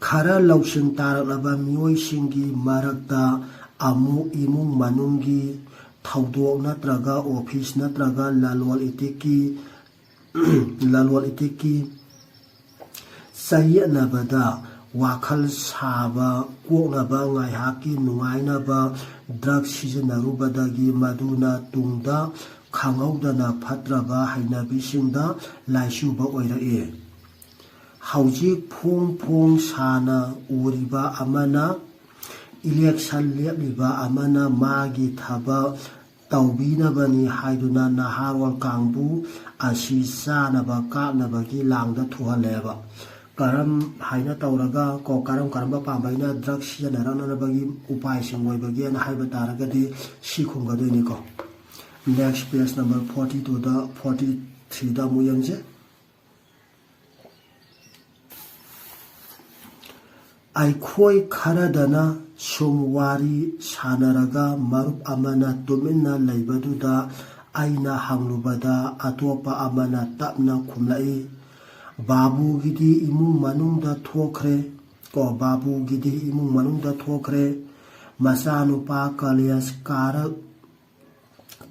ꯈꯔ ꯂꯧꯁꯤꯡ ꯇꯥꯔꯛꯂꯕ ꯃꯤꯑꯣꯏꯁꯤꯡꯒꯤ ꯃꯔꯛꯇ ꯑꯃꯨꯛ ꯏꯃꯨꯡ ꯃꯅꯨꯡꯒꯤ ꯊꯧꯗꯣꯛ ꯅꯠꯇ꯭ꯔꯒ ꯑꯣꯐꯤꯁ ꯅꯠꯇ꯭ꯔꯒ ꯂꯂꯣꯟ ꯏꯇꯤꯛꯀꯤ ꯂꯂꯣꯟ ꯏꯇꯤꯛꯀꯤ ꯆꯌꯦꯠꯅꯕꯗ ꯋꯥꯈꯜ ꯁꯥꯕ ꯀꯣꯛꯅꯕ ꯉꯥꯏꯍꯥꯛꯀꯤ ꯅꯨꯡꯉꯥꯏꯅꯕ ꯗ꯭ꯔꯒ ꯁꯤꯖꯤꯟꯅꯔꯨꯕꯗꯒꯤ ꯃꯗꯨꯅ ꯇꯨꯡꯗ ꯈꯪꯍꯧꯗꯅ ꯐꯠꯇ꯭ꯔꯕ ꯍꯩꯅꯕꯤꯁꯤꯡꯗ ꯂꯥꯏꯆꯨꯕ ꯑꯣꯏꯔꯛꯏ꯫ ꯍꯧꯖꯤꯛ ꯐꯣꯡ ꯐꯣꯡ ꯁꯥꯅ ꯎꯔꯤꯕ ꯑꯃꯅ, ꯏꯂꯦꯛꯁꯟ ꯂꯦꯞꯂꯤꯕ ꯑꯃꯅ ꯃꯥꯒꯤ ꯊꯕꯛ ꯇꯧꯕꯤꯅꯕꯅꯤ ꯍꯥꯏꯗꯨꯅ ꯅꯍꯥꯔꯣꯜ ꯀꯥꯡꯕꯨ ꯑꯁꯤ ꯆꯥꯅꯕ ꯀꯥꯞꯅꯕꯒꯤ ꯂꯥꯡꯗ ꯊꯨꯍꯜꯂꯦꯕ꯫ ꯀꯔꯝ ꯍꯥꯏꯅ ꯇꯧꯔꯒ ꯀꯣ, ꯀꯔꯝ ꯀꯔꯝꯕ ꯄꯥꯝꯕꯩꯅ ꯗ꯭ꯔꯒ ꯁꯤꯖꯤꯟꯅꯔꯛꯅꯅꯕꯒꯤ ꯎꯄꯥꯏꯁꯤꯡ ꯑꯣꯏꯕꯒꯦꯅ ꯍꯥꯏꯕ ꯇꯥꯔꯒꯗꯤ ꯁꯤ ꯈꯨꯝꯒꯗꯣꯏꯅꯤꯀꯣ꯫ Next page number forty twoꯗ forty threeꯗ ꯑꯃꯨꯛ ꯌꯦꯡꯁꯦ꯫ ꯑꯩꯈꯣꯏ ꯈꯔꯗꯅ ꯁꯨꯝ ꯋꯥꯔꯤ ꯁꯥꯟꯅꯔꯒ ꯃꯔꯨꯞ ꯑꯃꯅ ꯇꯨꯃꯤꯟꯅ ꯂꯩꯕꯗꯨꯗ ꯑꯩꯅ ꯍꯪꯂꯨꯕꯗ ꯑꯇꯣꯞꯄ ꯑꯃꯅ ꯇꯞꯅ ꯈꯨꯝꯂꯛꯏ, "ꯕꯥꯕꯨꯒꯤꯗꯤ ꯏꯃꯨꯡ ꯃꯅꯨꯡꯗ ꯊꯣꯛꯈ꯭ꯔꯦ ꯀꯣ, ꯕꯥꯕꯨꯒꯤꯗꯤ ꯏꯃꯨꯡ ꯃꯅꯨꯡꯗ ꯊꯣꯛꯈ꯭ꯔꯦ꯫ ꯃꯆꯥꯅꯨꯄꯥ ꯀꯂꯦꯖ ꯀꯥꯔꯛ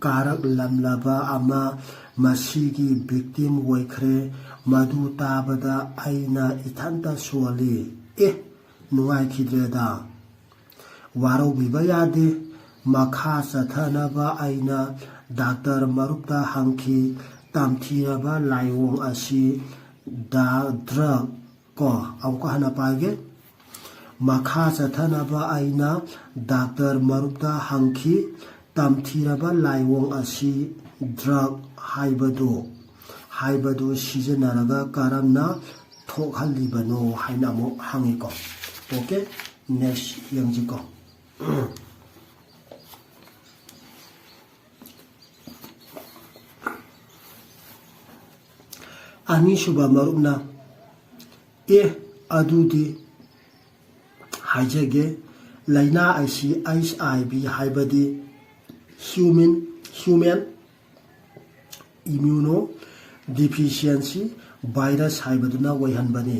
ꯀꯥꯔꯛꯂꯝꯂꯕ ꯑꯃ ꯃꯁꯤꯒꯤ victim ꯑꯣꯏꯈ꯭ꯔꯦ꯫ ꯃꯗꯨ ꯇꯥꯕꯗ ꯑꯩꯅ ꯏꯊꯟꯇ ꯁꯣꯜꯂꯤ꯫ ꯑꯦ, ꯅꯨꯡꯉꯥꯏꯈꯤꯗ꯭ꯔꯦꯗ꯫ ꯋꯥꯔꯧꯕꯤꯕ ꯌꯥꯗꯦ꯫ ꯃꯈꯥ ꯆꯠꯊꯅꯕ ꯑꯩꯅ ꯗꯥꯛꯇꯔ ꯃꯔꯨꯞꯇ ꯍꯪꯈꯤ, "ꯇꯝꯊꯤꯔꯕ ꯂꯥꯏꯑꯣꯡ ꯑꯁꯤ ꯗ-, ꯗ꯭ꯔꯒ" ꯀꯣ, ꯑꯃꯨꯛꯀ ꯍꯟꯅ ꯄꯥꯏꯒꯦ꯫ ꯃꯈꯥ ꯆꯠꯊꯅꯕ ꯑꯩꯅ ꯗꯥꯛꯇꯔ ꯃꯔꯨꯞꯇ ꯍꯪꯈꯤ, "ꯇꯝꯊꯤꯔꯕ ꯂꯥꯏꯑꯣꯡ ꯑꯁꯤ ꯗ꯭ꯔꯒ ꯍꯥꯏꯕꯗꯨ, ꯍꯥꯏꯕꯗꯨ ꯁꯤꯖꯤꯟꯅꯔꯒ ꯀꯔꯝꯅ ꯊꯣꯛꯍꯜꯂꯤꯕꯅꯣ?" ꯍꯥꯏꯅ ꯑꯃꯨꯛ ꯍꯪꯉꯤꯀꯣ꯫ Okay, next ꯌꯦꯡꯁꯤꯀꯣ꯫ ꯑꯅꯤꯁꯨꯕ ꯃꯔꯨꯞꯅ, "ꯑꯦ, ꯑꯗꯨꯗꯤ ꯍꯥꯏꯖꯒꯦ, ꯂꯥꯏꯅꯥ ꯑꯁꯤ ꯑꯩꯆ ꯑꯥꯏ ꯚꯤ ꯍꯥꯏꯕꯗꯤ human human immunodeficiency virus ꯍꯥꯏꯕꯗꯨꯅ ꯑꯣꯏꯍꯟꯕꯅꯤ꯫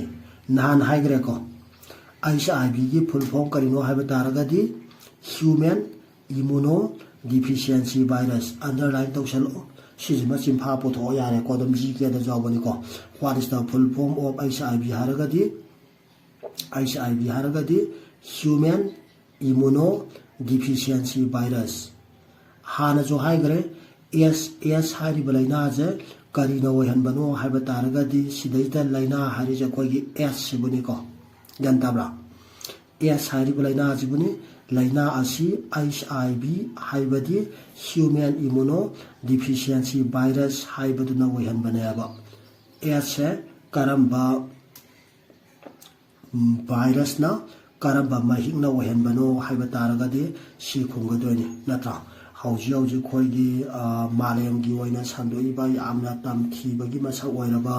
ꯅꯍꯥꯟ ꯍꯥꯏꯈ꯭ꯔꯦꯀꯣ, ꯑꯩꯆ ꯑꯥꯏ ꯚꯤꯒꯤ full form ꯀꯔꯤꯅꯣ ꯍꯥꯏꯕ ꯇꯥꯔꯒꯗꯤ human immunodeficiency virus꯫ Underline ꯇꯧꯁꯜꯂꯛꯑꯣ, ꯁꯤꯁꯤꯃ ꯆꯤꯟꯐꯥ ꯄꯨꯊꯣꯛꯑꯣ ꯌꯥꯔꯦꯀꯣ, ꯑꯗꯨꯝ G ꯀꯦꯗ ꯌꯥꯎꯕꯅꯤꯀꯣ꯫ What is the full form of H I V ꯍꯥꯏꯔꯒꯗꯤ, ꯑꯩꯆ ꯑꯥꯏ ꯚꯤ ꯍꯥꯏꯔꯒꯗꯤ human immunodeficiency virus꯫ ꯍꯥꯟꯅꯁꯨ ꯍꯥꯏꯈ꯭ꯔꯦ, ꯑꯦꯁ ꯑꯦꯁ ꯍꯥꯏꯔꯤꯕ ꯂꯥꯏꯅꯥꯁꯦ ꯀꯔꯤꯅ ꯑꯣꯏꯍꯟꯕꯅꯣ ꯍꯥꯏꯕ ꯇꯥꯔꯒꯗꯤ, ꯁꯤꯗꯩꯗ ꯂꯥꯏꯅꯥ ꯍꯥꯏꯔꯤꯁꯦ ꯑꯩꯈꯣꯏꯒꯤ ꯑꯦꯁ ꯁꯤꯕꯨꯅꯤꯀꯣ꯫ ꯒ꯭ꯌꯥꯟ ꯇꯥꯕ꯭ꯔꯥ? ꯑꯦꯁ ꯍꯥꯏꯔꯤꯕ ꯂꯥꯏꯅꯥ ꯑꯁꯤꯕꯨꯅꯤ꯫ ꯂꯥꯏꯅꯥ ꯑꯁꯤ ꯑꯩꯆ ꯑꯥꯏ ꯚꯤ ꯍꯥꯏꯕꯗꯤ human immunodeficiency virus ꯍꯥꯏꯕꯗꯨꯅ ꯑꯣꯏꯍꯟꯕꯅꯦꯕ꯫ ꯑꯦꯁꯁꯦ ꯀꯔꯝꯕ ꯎꯝ, virusꯅ, ꯀꯔꯝꯕ ꯃꯍꯤꯛꯅ ꯑꯣꯏꯍꯟꯕꯅꯣ ꯍꯥꯏꯕ ꯇꯥꯔꯒꯗꯤ ꯁꯤ ꯈꯨꯝꯒꯗꯣꯏꯅꯤ, ꯅꯠꯇ꯭ꯔꯥ? ꯍꯧꯖꯤꯛ ꯍꯧꯖꯤꯛ ꯑꯩꯈꯣꯏꯒꯤ, ꯑ, ꯃꯥꯂꯦꯝꯒꯤ ꯑꯣꯏꯅ ꯁꯟꯗꯣꯛꯏꯕ ꯌꯥꯝꯅ ꯇꯝꯊꯤꯕꯒꯤ ꯃꯁꯛ ꯑꯣꯏꯔꯕ,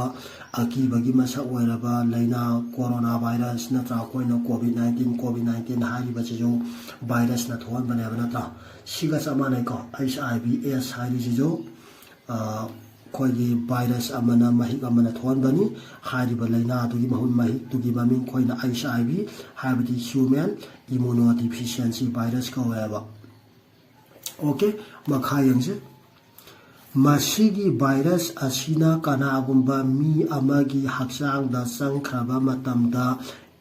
ꯑꯀꯤꯕꯒꯤ ꯃꯁꯛ ꯑꯣꯏꯔꯕ ꯂꯥꯏꯅꯥ corona virus, ꯅꯠꯇ꯭ꯔꯥ? ꯑꯩꯈꯣꯏꯅ COVID nineteen, COVID nineteen ꯍꯥꯏꯔꯤꯕꯁꯤꯁꯨ virusꯅ ꯊꯣꯛꯍꯟꯕꯅꯦꯕ, ꯅꯠꯇ꯭ꯔꯥ? ꯁꯤꯒ ꯆꯞ ꯃꯥꯟꯅꯩꯀꯣ, H I V S ꯍꯥꯏꯔꯤꯁꯤꯁꯨ꯫ ꯑ, ꯑꯩꯈꯣꯏꯒꯤ virus ꯑꯃꯅ, ꯃꯍꯤꯛ ꯑꯃꯅ ꯊꯣꯛꯍꯟꯕꯅꯤ꯫ ꯍꯥꯏꯔꯤꯕ ꯂꯥꯏꯅꯥ ꯑꯗꯨꯒꯤ ꯃꯍꯨꯠ ꯃꯍꯤꯛꯇꯨꯒꯤ ꯃꯃꯤꯡ ꯑꯩꯈꯣꯏꯅ H I V, ꯍꯥꯏꯕꯗꯤ human immunodeficiency virus ꯀꯧꯋꯦꯕ꯫ OK, ꯃꯈꯥ ꯌꯦꯡꯁꯤ꯫ ꯃꯁꯤꯒꯤ virus ꯑꯁꯤꯅ ꯀꯅꯥꯒꯨꯝꯕ ꯃꯤ ꯑꯃꯒꯤ ꯍꯛꯆꯥꯡꯗ ꯆꯪꯈ꯭ꯔꯕ ꯃꯇꯝꯗ,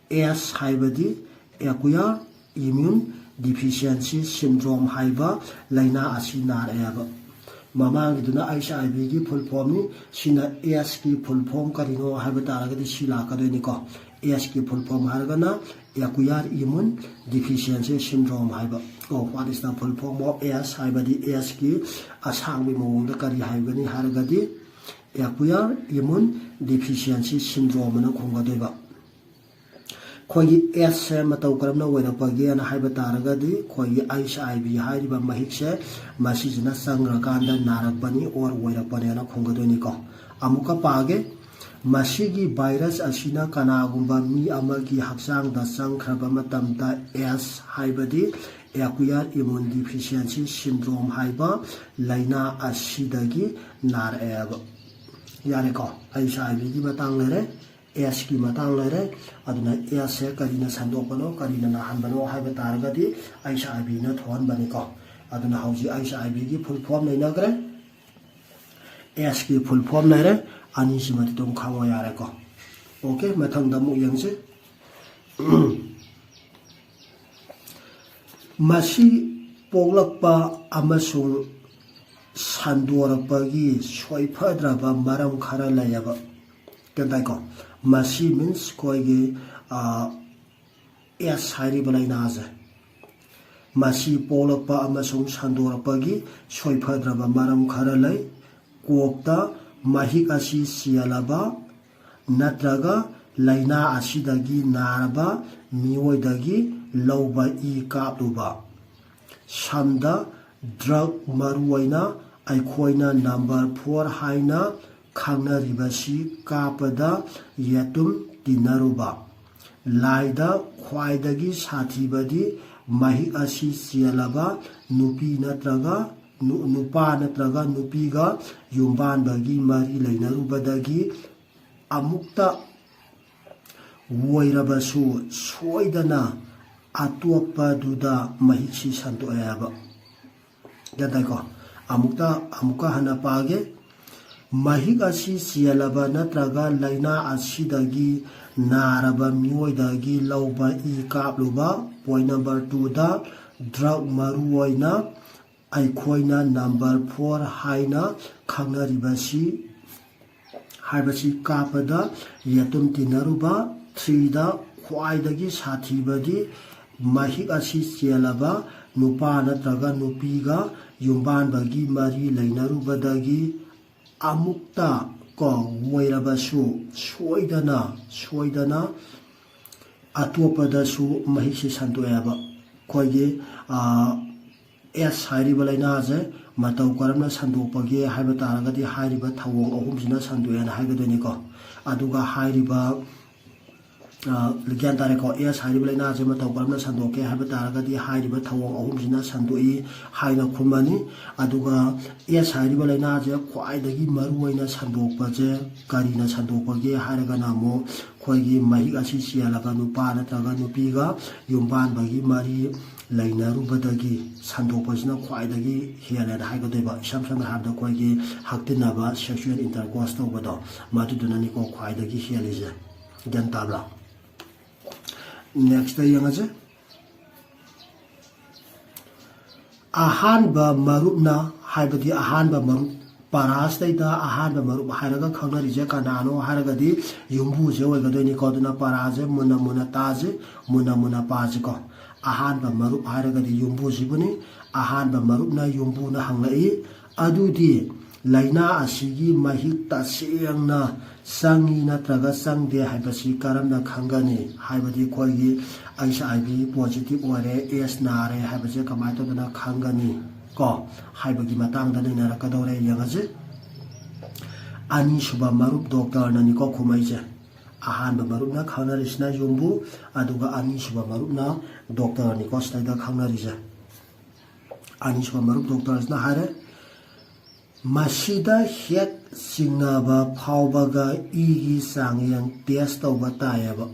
ꯑꯦꯁ ꯍꯥꯏꯕꯗꯤ acquired immune deficiency syndrome ꯍꯥꯏꯕ ꯂꯥꯏꯅꯥ ꯑꯁꯤ ꯅꯥꯔꯛꯑꯦꯕ꯫ ꯃꯃꯥꯡꯒꯤꯗꯨꯅ H I V ꯒꯤ full formꯅꯤ, ꯁꯤꯅ ꯑꯦꯁꯀꯤ full form ꯀꯔꯤꯅꯣ ꯍꯥꯏꯕ ꯇꯥꯔꯒꯗꯤ ꯁꯤ ꯂꯥꯛꯀꯗꯣꯏꯅꯤꯀꯣ꯫ ꯑꯦꯁꯀꯤ full form ꯍꯥꯏꯔꯒꯅ acquired immune deficiency syndrome ꯍꯥꯏꯕ꯫ Oh, what is the full form of S ꯍꯥꯏꯕꯗꯤ ꯑꯦꯁꯀꯤ ꯑꯁꯥꯡꯕꯒꯤ ꯃꯑꯣꯡꯗ ꯀꯔꯤ ꯍꯥꯏꯒꯅꯤ ꯍꯥꯏꯔꯒꯗꯤ acquired immune deficiency syndrome ꯑꯅ ꯈꯨꯝꯒꯗꯣꯏꯕ꯫ ꯑꯩꯈꯣꯏꯒꯤ ꯑꯦꯁꯁꯦ ꯃꯇꯧ ꯀꯔꯝꯅ ꯑꯣꯏꯔꯛꯄꯒꯦꯅ ꯍꯥꯏꯕ ꯇꯥꯔꯒꯗꯤ, ꯑꯩꯈꯣꯏꯒꯤ H I V ꯍꯥꯏꯔꯤꯕ ꯃꯍꯤꯛꯁꯦ ꯃꯁꯤꯁꯤꯅ ꯆꯪꯈ꯭ꯔꯀꯥꯟꯗ ꯅꯥꯔꯛꯄꯅꯤ or ꯑꯣꯏꯔꯛꯄꯅꯦꯅ ꯈꯨꯝꯒꯗꯣꯏꯅꯤꯀꯣ꯫ ꯑꯃꯨꯛꯀ ꯄꯥꯒꯦ꯫ ꯃꯁꯤꯒꯤ ꯚꯥꯏꯔꯁ ꯑꯁꯤꯅ ꯀꯅꯥꯒꯨꯝꯕ ꯃꯤ ꯑꯃꯒꯤ ꯍꯛꯆꯥꯡꯗ ꯆꯪꯈ꯭ꯔꯕ ꯃꯇꯝꯗ ꯑꯦꯁ ꯍꯥꯏꯕꯗꯤ Acquired Immune Deficiency Syndrome ꯍꯥꯏꯕ ꯂꯥꯏꯅꯥ ꯑꯁꯤꯗꯒꯤ ꯅꯥꯔꯛꯑꯦꯕ꯫ ꯌꯥꯔꯦꯀꯣ, ꯑꯩꯆ ꯑꯥꯏ ꯚꯤꯒꯤ ꯃꯇꯥꯡ ꯂꯩꯔꯦ, ꯑꯦꯁꯀꯤ ꯃꯇꯥꯡ ꯂꯩꯔꯦ꯫ ꯑꯗꯨꯅ ꯑꯦꯁꯁꯦ ꯀꯔꯤꯅ ꯁꯟꯗꯣꯛꯄꯅꯣ, ꯀꯔꯤꯅ ꯅꯥꯍꯟꯕꯅꯣ ꯍꯥꯏꯕ ꯇꯥꯔꯒꯗꯤ ꯑꯩꯆ ꯑꯥꯏ ꯚꯤꯅ ꯊꯣꯛꯍꯟꯕꯅꯤꯀꯣ꯫ ꯑꯗꯨꯅ ꯍꯧꯖꯤꯛ ꯑꯩꯆ ꯑꯥꯏ ꯚꯤꯒꯤ ꯐꯨꯜ ꯐꯣꯝ ꯅꯩꯅꯈ꯭ꯔꯦ, ꯑꯦꯁꯀꯤ ꯐꯨꯜ ꯐꯣꯝ ꯂꯩꯔꯦ, ꯑꯅꯤꯁꯤꯃꯗꯤ ꯑꯗꯨꯝ ꯈꯪꯉꯣ ꯌꯥꯔꯦꯀꯣ꯫ ꯑꯣꯀꯦ, ꯃꯊꯪꯗ ꯑꯃꯨꯛ ꯌꯦꯡꯁꯤ꯫ ꯃꯁꯤ ꯄꯣꯛꯂꯛꯄ ꯑꯃꯁꯨꯡ ꯁꯟꯗꯣꯔꯛꯄꯒꯤ ꯁꯣꯏꯐꯗ꯭ꯔꯕ ꯃꯔꯝ ꯈꯔ ꯂꯩꯌꯦꯕ꯫ ꯒ꯭ꯌꯥꯟ ꯇꯥꯏꯀꯣ? ꯃꯁꯤ ꯃꯤꯟꯁ ꯑꯩꯈꯣꯏꯒꯤ, ꯑ, ꯑꯦꯁ ꯍꯥꯏꯔꯤꯕ ꯂꯥꯏꯅꯥꯁꯦ꯫ ꯃꯁꯤ ꯄꯣꯛꯂꯛꯄ ꯑꯃꯁꯨꯡ ꯁꯟꯗꯣꯔꯛꯄꯒꯤ ꯁꯣꯏꯐꯗ꯭ꯔꯕ ꯃꯔꯝ ꯈꯔ ꯂꯩ꯫ ꯀꯣꯛꯇ ꯃꯍꯤꯛ ꯑꯁꯤ ꯆꯦꯜꯂꯕ ꯅꯠꯇ꯭ꯔꯒ ꯂꯥꯏꯅꯥ ꯑꯁꯤꯗꯒꯤ ꯅꯥꯔꯕ ꯃꯤꯑꯣꯏꯗꯒꯤ ꯂꯧꯕ ꯏ ꯀꯥꯞꯂꯨꯕ꯫ ꯁꯝꯗ ꯗ꯭ꯔꯒ, ꯃꯔꯨꯑꯣꯏꯅ ꯑꯩꯈꯣꯏꯅ ꯅꯝꯕꯔ ꯐꯣꯔ ꯍꯥꯏꯅ ꯈꯪꯅꯔꯤꯕꯁꯤ ꯀꯥꯞꯄꯗ ꯌꯦꯇꯨꯝ ꯇꯤꯟꯅꯔꯨꯕ꯫ ꯂꯥꯏꯗ ꯈ꯭ꯋꯥꯏꯗꯒꯤ ꯁꯥꯊꯤꯕꯗꯤ ꯃꯍꯤꯛ ꯑꯁꯤ ꯆꯦꯜꯂꯕ ꯅꯨꯄꯤ ꯅꯠꯇ꯭ꯔꯒ ꯅꯨ-, ꯅꯨꯄꯥ ꯅꯠꯇ꯭ꯔꯒ ꯅꯨꯄꯤꯒ ꯌꯨꯝꯕꯥꯟꯕꯒꯤ ꯃꯔꯤ ꯂꯩꯅꯔꯨꯕꯗꯒꯤ ꯑꯃꯨꯛꯇ ꯑꯣꯏꯔꯕꯁꯨ ꯁꯣꯏꯗꯅ ꯑꯇꯣꯞꯄꯗꯨꯗ ꯃꯍꯤꯛꯁꯤ ꯁꯟꯗꯣꯛꯑꯦ ꯍꯥꯏꯕ꯫ ꯒ꯭ꯌꯥꯟ ꯇꯥꯏꯀꯣ? ꯑꯃꯨꯛꯇ, ꯑꯃꯨꯛꯀ ꯍꯟꯅ ꯄꯥꯒꯦ꯫ ꯃꯍꯤꯛ ꯑꯁꯤ ꯆꯦꯜꯂꯕ ꯅꯠꯇ꯭ꯔꯒ ꯂꯥꯏꯅꯥ ꯑꯁꯤꯗꯒꯤ ꯅꯥꯔꯕ ꯃꯤꯑꯣꯏꯗꯒꯤ ꯂꯧꯕ ꯏ ꯀꯥꯞꯂꯨꯕ꯫ ꯄꯣꯏꯟ ꯅꯝꯕꯔ ꯇꯨꯗ, ꯗ꯭ꯔꯒ, ꯃꯔꯨꯑꯣꯏꯅ ꯑꯩꯈꯣꯏꯅ ꯅꯝꯕꯔ ꯐꯣꯔ ꯍꯥꯏꯅ ꯈꯪꯅꯔꯤꯕꯁꯤ, ꯍꯥꯏꯕꯁꯤ ꯀꯥꯞꯄꯗ ꯌꯦꯇꯨꯝ ꯇꯤꯟꯅꯔꯨꯕ꯫ ꯊ꯭ꯔꯤꯗ, ꯈ꯭ꯋꯥꯏꯗꯒꯤ ꯁꯥꯊꯤꯕꯗꯤ ꯃꯍꯤꯛ ꯑꯁꯤ ꯆꯦꯜꯂꯕ ꯅꯨꯄꯥ ꯅꯠꯇ꯭ꯔꯒ ꯅꯨꯄꯤꯒ ꯌꯨꯝꯕꯥꯟꯕꯒꯤ ꯃꯔꯤ ꯂꯩꯅꯔꯨꯕꯗꯒꯤ ꯑꯃꯨꯛꯇ ꯀꯣ ꯑꯣꯏꯔꯕꯁꯨ ꯁꯣꯏꯗꯅ, ꯁꯣꯏꯗꯅ ꯑꯇꯣꯞꯄꯗꯁꯨ ꯃꯍꯤꯛꯁꯤ ꯁꯟꯗꯣꯛꯑꯦꯕ꯫ ꯑꯩꯈꯣꯏꯒꯤ, ꯑ, ꯑꯦꯁ ꯍꯥꯏꯔꯤꯕ ꯂꯥꯏꯅꯥꯁꯦ ꯃꯇꯧ ꯀꯔꯝꯅ ꯁꯟꯗꯣꯛꯄꯒꯦ ꯍꯥꯏꯕ ꯇꯥꯔꯒꯗꯤ ꯍꯥꯏꯔꯤꯕ ꯊꯧꯑꯣꯡ ꯑꯍꯨꯝꯁꯤꯅ ꯁꯟꯗꯣꯛꯑꯦꯅ ꯍꯥꯏꯒꯗꯣꯏꯅꯤꯀꯣ꯫ ꯑꯗꯨꯒ ꯍꯥꯏꯔꯤꯕ, ꯑ, ꯒ꯭ꯌꯥꯟ ꯇꯥꯔꯦꯀꯣ, ꯑꯦꯁ ꯍꯥꯏꯔꯤꯕ ꯂꯥꯏꯅꯥꯁꯦ ꯃꯇꯧ ꯀꯔꯝꯅ ꯁꯟꯗꯣꯛꯀꯦ ꯍꯥꯏꯕ ꯇꯥꯔꯒꯗꯤ ꯍꯥꯏꯔꯤꯕ ꯊꯧꯑꯣꯡ ꯑꯍꯨꯝꯁꯤꯅ ꯁꯟꯗꯣꯛꯏ ꯍꯥꯏꯅ ꯈꯨꯝꯃꯅꯤ꯫ ꯑꯗꯨꯒ ꯑꯦꯁ ꯍꯥꯏꯔꯤꯕ ꯂꯥꯏꯅꯥꯁꯦ ꯈ꯭ꯋꯥꯏꯗꯒꯤ ꯃꯔꯨꯑꯣꯏꯅ ꯁꯟꯗꯣꯛꯄꯁꯦ ꯀꯔꯤꯅ ꯁꯟꯗꯣꯛꯄꯒꯦ ꯍꯥꯏꯔꯒꯅ ꯑꯃꯨꯛ ꯑꯩꯈꯣꯏꯒꯤ ꯃꯍꯤꯛ ꯑꯁꯤ ꯆꯦꯜꯂꯕ ꯅꯨꯄꯥ ꯅꯠꯇ꯭ꯔꯒ ꯅꯨꯄꯤꯒ ꯌꯨꯝꯕꯥꯟꯕꯒꯤ ꯃꯔꯤ ꯂꯩꯅꯔꯨꯕꯗꯒꯤ ꯁꯟꯗꯣꯛꯄꯁꯤꯅ ꯈ꯭ꯋꯥꯏꯗꯒꯤ ꯍꯦꯜꯂꯦꯅ ꯍꯥꯏꯒꯗꯣꯏꯕ꯫ ꯏꯁꯝ ꯁꯝꯅ ꯍꯥꯏꯔꯕꯗ ꯑꯩꯈꯣꯏꯒꯤ ꯍꯛꯇꯤꯟꯅꯕ, sexual intercourse ꯇꯧꯕꯗꯣ, ꯃꯗꯨꯗꯨꯅꯅꯤꯀꯣ ꯈ꯭ꯋꯥꯏꯗꯒꯤ ꯍꯦꯜꯂꯤꯁꯦ꯫ ꯒ꯭ꯌꯥꯟ ꯇꯥꯕ꯭ꯔꯥ? Next ꯌꯦꯡꯉꯁꯦ꯫ ꯑꯍꯥꯟꯕ ꯃꯔꯨꯞꯅ, ꯍꯥꯏꯕꯗꯤ ꯑꯍꯥꯟꯕ ꯃꯔꯨꯞ, ꯄꯔꯥꯁꯤꯗꯩꯗ ꯑꯍꯥꯟꯕ ꯃꯔꯨꯞ ꯍꯥꯏꯔꯒ ꯈꯪꯅꯔꯤꯁꯦ ꯀꯅꯥꯅꯣ ꯍꯥꯏꯔꯒꯗꯤ ꯌꯨꯝꯕꯨꯁꯦ ꯑꯣꯏꯒꯗꯣꯏꯅꯤꯀꯣ꯫ ꯑꯗꯨꯅ ꯄꯔꯥꯁꯦ ꯃꯨꯟꯅ ꯃꯨꯟꯅ ꯇꯥꯁꯦ, ꯃꯨꯟꯅ ꯃꯨꯟꯅ ꯄꯥꯁꯤꯀꯣ꯫ ꯑꯍꯥꯟꯕ ꯃꯔꯨꯞ ꯍꯥꯏꯔꯒꯗꯤ ꯌꯨꯝꯕꯨꯁꯤꯕꯨꯅꯤ꯫ ꯑꯍꯥꯟꯕ ꯃꯔꯨꯞꯅ ꯌꯨꯝꯕꯨꯅ ꯍꯪꯂꯛꯏ, "ꯑꯗꯨꯗꯤ ꯂꯥꯏꯅꯥ ꯑꯁꯤꯒꯤ ꯃꯍꯤꯛ ꯇꯁꯦꯡꯅ ꯆꯪꯉꯤ ꯅꯠꯇ꯭ꯔꯒ ꯆꯪꯗꯦ ꯍꯥꯏꯕꯁꯤ ꯀꯔꯝꯅ ꯈꯪꯒꯅꯤ?" ꯍꯥꯏꯕꯗꯤ ꯑꯩꯈꯣꯏꯒꯤ ꯑꯩꯆ ꯑꯥꯏ ꯚꯤ ꯄꯣꯖꯤꯇꯤꯚ ꯑꯣꯏꯔꯦ, ꯑꯦꯁ ꯅꯥꯔꯦ ꯍꯥꯏꯕꯁꯦ ꯀꯃꯥꯏꯅ ꯇꯧꯗꯅ ꯈꯪꯒꯅꯤ ꯀꯣ ꯍꯥꯏꯕꯒꯤ ꯃꯇꯥꯡꯗ ꯅꯩꯅꯔꯛꯀꯗꯧꯔꯦ꯫ ꯌꯦꯡꯉꯁꯤ꯫ ꯑꯅꯤꯁꯨꯕ ꯃꯔꯨꯞ ꯗꯣꯛꯇꯔꯅꯅꯤꯀꯣ ꯈꯨꯝꯃꯛꯏꯁꯦ꯫ ꯑꯍꯥꯟꯕ ꯃꯔꯨꯞꯅ ꯈꯪꯅꯔꯤꯁꯤꯅ ꯌꯨꯝꯕꯨ, ꯑꯗꯨꯒ ꯑꯅꯤꯁꯨꯕ ꯃꯔꯨꯞꯅ ꯗꯣꯛꯇꯔꯅꯤꯀꯣ ꯁꯤꯗꯩꯗ ꯈꯪꯅꯔꯤꯁꯦ꯫ ꯑꯅꯤꯁꯨꯕ ꯃꯔꯨꯞ ꯗꯣꯛꯇꯔꯁꯤꯅ ꯍꯥꯏꯔꯦ, "ꯃꯁꯤꯗ ꯍꯦꯛ ꯆꯤꯡꯅꯕ ꯐꯥꯎꯕꯒ ꯏꯒꯤ ꯆꯥꯡꯌꯦꯡ ꯇꯦꯁ ꯇꯧꯕ ꯇꯥꯏꯌꯦꯕ꯫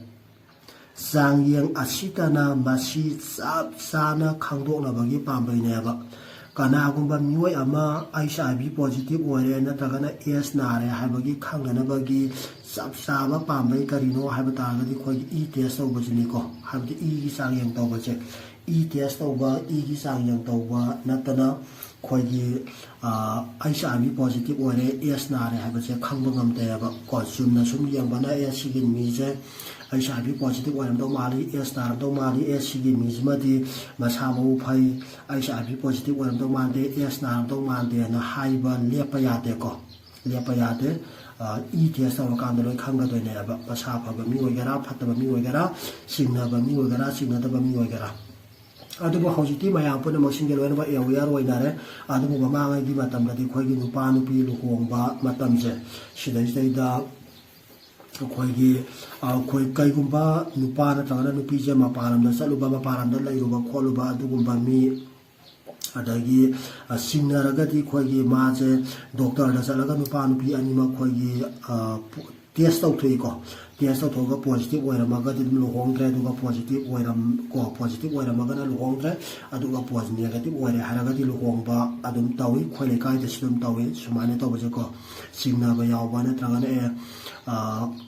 ꯆꯥꯡꯌꯦꯡ ꯑꯁꯤꯇꯅ ꯃꯁꯤ ꯆꯞ ꯆꯥꯅ ꯈꯪꯗꯣꯛꯅꯕꯒꯤ ꯄꯥꯝꯕꯩꯅꯦꯕ꯫ ꯀꯅꯥꯒꯨꯝꯕ ꯃꯤꯑꯣꯏ ꯑꯃ ꯑꯩꯆ ꯑꯥꯏ ꯚꯤ ꯄꯣꯖꯤꯇꯤꯚ ꯑꯣꯏꯔꯦ ꯅꯠꯇ꯭ꯔꯒꯅ ꯑꯦꯁ ꯅꯥꯔꯦ ꯍꯥꯏꯕꯒꯤ ꯈꯪꯅꯅꯕꯒꯤ ꯆꯞ ꯆꯥꯕ ꯄꯥꯝꯕꯩ ꯀꯔꯤꯅꯣ ꯍꯥꯏꯕ ꯇꯥꯔꯒꯗꯤ ꯑꯩꯈꯣꯏꯒꯤ ꯏ ꯇꯦꯁ ꯇꯧꯕꯁꯤꯅꯤꯀꯣ, ꯍꯥꯏꯕꯗꯤ ꯏꯒꯤ ꯆꯥꯡꯌꯦꯡ ꯇꯧꯕꯁꯦ꯫ ꯏ ꯇꯦꯁ ꯇꯧꯕ, ꯏꯒꯤ ꯆꯥꯡꯌꯦꯡ ꯇꯧꯕ ꯅꯠꯇꯅ ꯑꯩꯈꯣꯏꯒꯤ ꯑꯩꯆ ꯑꯥꯏ ꯚꯤ ꯄꯣꯖꯤꯇꯤꯚ ꯑꯣꯏꯔꯦ, ꯑꯦꯁ ꯅꯥꯔꯦ ꯍꯥꯏꯕꯁꯦ ꯈꯪꯕ ꯉꯝꯗꯦꯕ ꯀꯣ꯫ ꯆꯨꯝꯅ ꯁꯨꯝ ꯌꯦꯡꯕꯅ ꯑꯦꯁ ꯁꯤꯒꯤ ꯃꯤꯁꯦ ꯑꯩꯆ ꯑꯥꯏ ꯚꯤ ꯄꯣꯖꯤꯇꯤꯚ ꯑꯣꯏꯔꯝꯗꯧ ꯃꯥꯜꯂꯤ, ꯑꯦꯁ ꯅꯥꯔꯝꯗꯧ ꯃꯥꯜꯂꯤ, ꯑꯦꯁ ꯁꯤꯒꯤ ꯃꯤꯁꯤꯃꯗꯤ ꯃꯁꯥ ꯃꯎ ꯐꯩ, ꯑꯩꯆ ꯑꯥꯏ ꯚꯤ ꯄꯣꯖꯤꯇꯤꯚ ꯑꯣꯏꯔꯝꯗꯧ ꯃꯥꯟꯗꯦ, ꯑꯦꯁ ꯅꯥꯔꯝꯗꯧ ꯃꯥꯟꯗꯦꯅ ꯍꯥꯏꯕ ꯂꯦꯞꯄ ꯌꯥꯗꯦꯀꯣ꯫ ꯂꯦꯞꯄ ꯌꯥꯗꯦ꯫ ꯏ ꯇꯦꯁ ꯇꯧꯔꯀꯥꯟꯗ ꯂꯣꯏ ꯈꯪꯒꯗꯣꯏꯅꯦꯕ, ꯃꯁꯥ ꯐꯕ ꯃꯤ ꯑꯣꯏꯒꯦꯔꯥ, ꯐꯠꯇꯕ ꯃꯤ ꯑꯣꯏꯒꯦꯔꯥ, ꯆꯤꯡꯅꯕ ꯃꯤ ꯑꯣꯏꯒꯦꯔꯥ, ꯆꯤꯡꯅꯗꯕ ꯃꯤ ꯑꯣꯏꯒꯦꯔꯥ꯫ ꯑꯗꯨꯕꯨ ꯍꯧꯖꯤꯛꯇꯤ ꯃꯌꯥꯝ ꯄꯨꯝꯅꯃꯛꯁꯤꯡꯁꯦ ꯂꯣꯏꯅꯃꯛ ꯑꯦꯋꯦꯌꯔ ꯑꯣꯏꯅꯔꯦ꯫ ꯑꯗꯨꯕꯨ ꯃꯃꯥꯡꯉꯩꯒꯤ ꯃꯇꯝꯗꯗꯤ ꯑꯩꯈꯣꯏꯒꯤ ꯅꯨꯄꯥ ꯅꯨꯄꯤ ꯂꯨꯍꯣꯡꯕ ꯃꯇꯝꯁꯦ, ꯁꯤꯗꯩꯁꯤꯗꯩꯗ ꯑꯩꯈꯣꯏꯒꯤ ꯑꯩꯈꯣꯏ ꯀꯩꯒꯨꯝꯕ ꯅꯨꯄꯥ ꯅꯠꯇ꯭ꯔꯒꯅ ꯅꯨꯄꯤꯁꯦ ꯃꯄꯥꯟ ꯂꯝꯗ ꯆꯠꯂꯨꯕ, ꯃꯄꯥꯟ ꯂꯝꯗ ꯂꯩꯔꯨꯕ ꯈꯣꯠꯂꯨꯕ ꯑꯗꯨꯒꯨꯝꯕ ꯃꯤ, ꯑꯗꯒꯤ ꯆꯤꯡꯅꯔꯒꯗꯤ ꯑꯩꯈꯣꯏꯒꯤ ꯃꯥꯁꯦ ꯗꯣꯛꯇꯔꯗ ꯆꯠꯂꯒ ꯅꯨꯄꯥ ꯅꯨꯄꯤ ꯑꯅꯤꯃꯛ ꯑꯩꯈꯣꯏꯒꯤ ꯇꯦꯁ ꯇꯧꯊꯣꯛꯏꯀꯣ꯫ ꯇꯦꯁ ꯇꯧꯊꯣꯛꯑꯒ ꯄꯣꯖꯤꯇꯤꯚ ꯑꯣꯏꯔꯝꯃꯒꯗꯤ ꯑꯗꯨꯝ ꯂꯨꯍꯣꯡꯗ꯭ꯔꯦ, ꯑꯗꯨꯒ ꯄꯣꯖꯤꯇꯤꯚ ꯑꯣꯏꯔꯝ ꯀꯣ ꯄꯣꯖꯤꯇꯤꯚ ꯑꯣꯏꯔꯝꯃꯒꯅ ꯂꯨꯍꯣꯡꯗ꯭ꯔꯦ, ꯑꯗꯨꯒ ꯄꯣꯖ ꯅꯦꯒꯦꯇꯤꯚ ꯑꯣꯏꯔꯦ ꯍꯥꯏꯔꯒꯗꯤ ꯂꯨꯍꯣꯡꯕ ꯑꯗꯨꯝ ꯇꯧꯏ꯫ ꯑꯩꯈꯣꯏ ꯂꯩꯀꯥꯏꯗꯁꯨ ꯑꯗꯨꯝ ꯇꯧꯏ ꯁꯨꯃꯥꯏꯅ ꯇꯧꯕꯁꯦꯀꯣ꯫ ꯆꯤꯡꯅꯕ ꯌꯥꯎꯕ ꯅꯠꯇ꯭ꯔꯒꯅ ꯑꯦ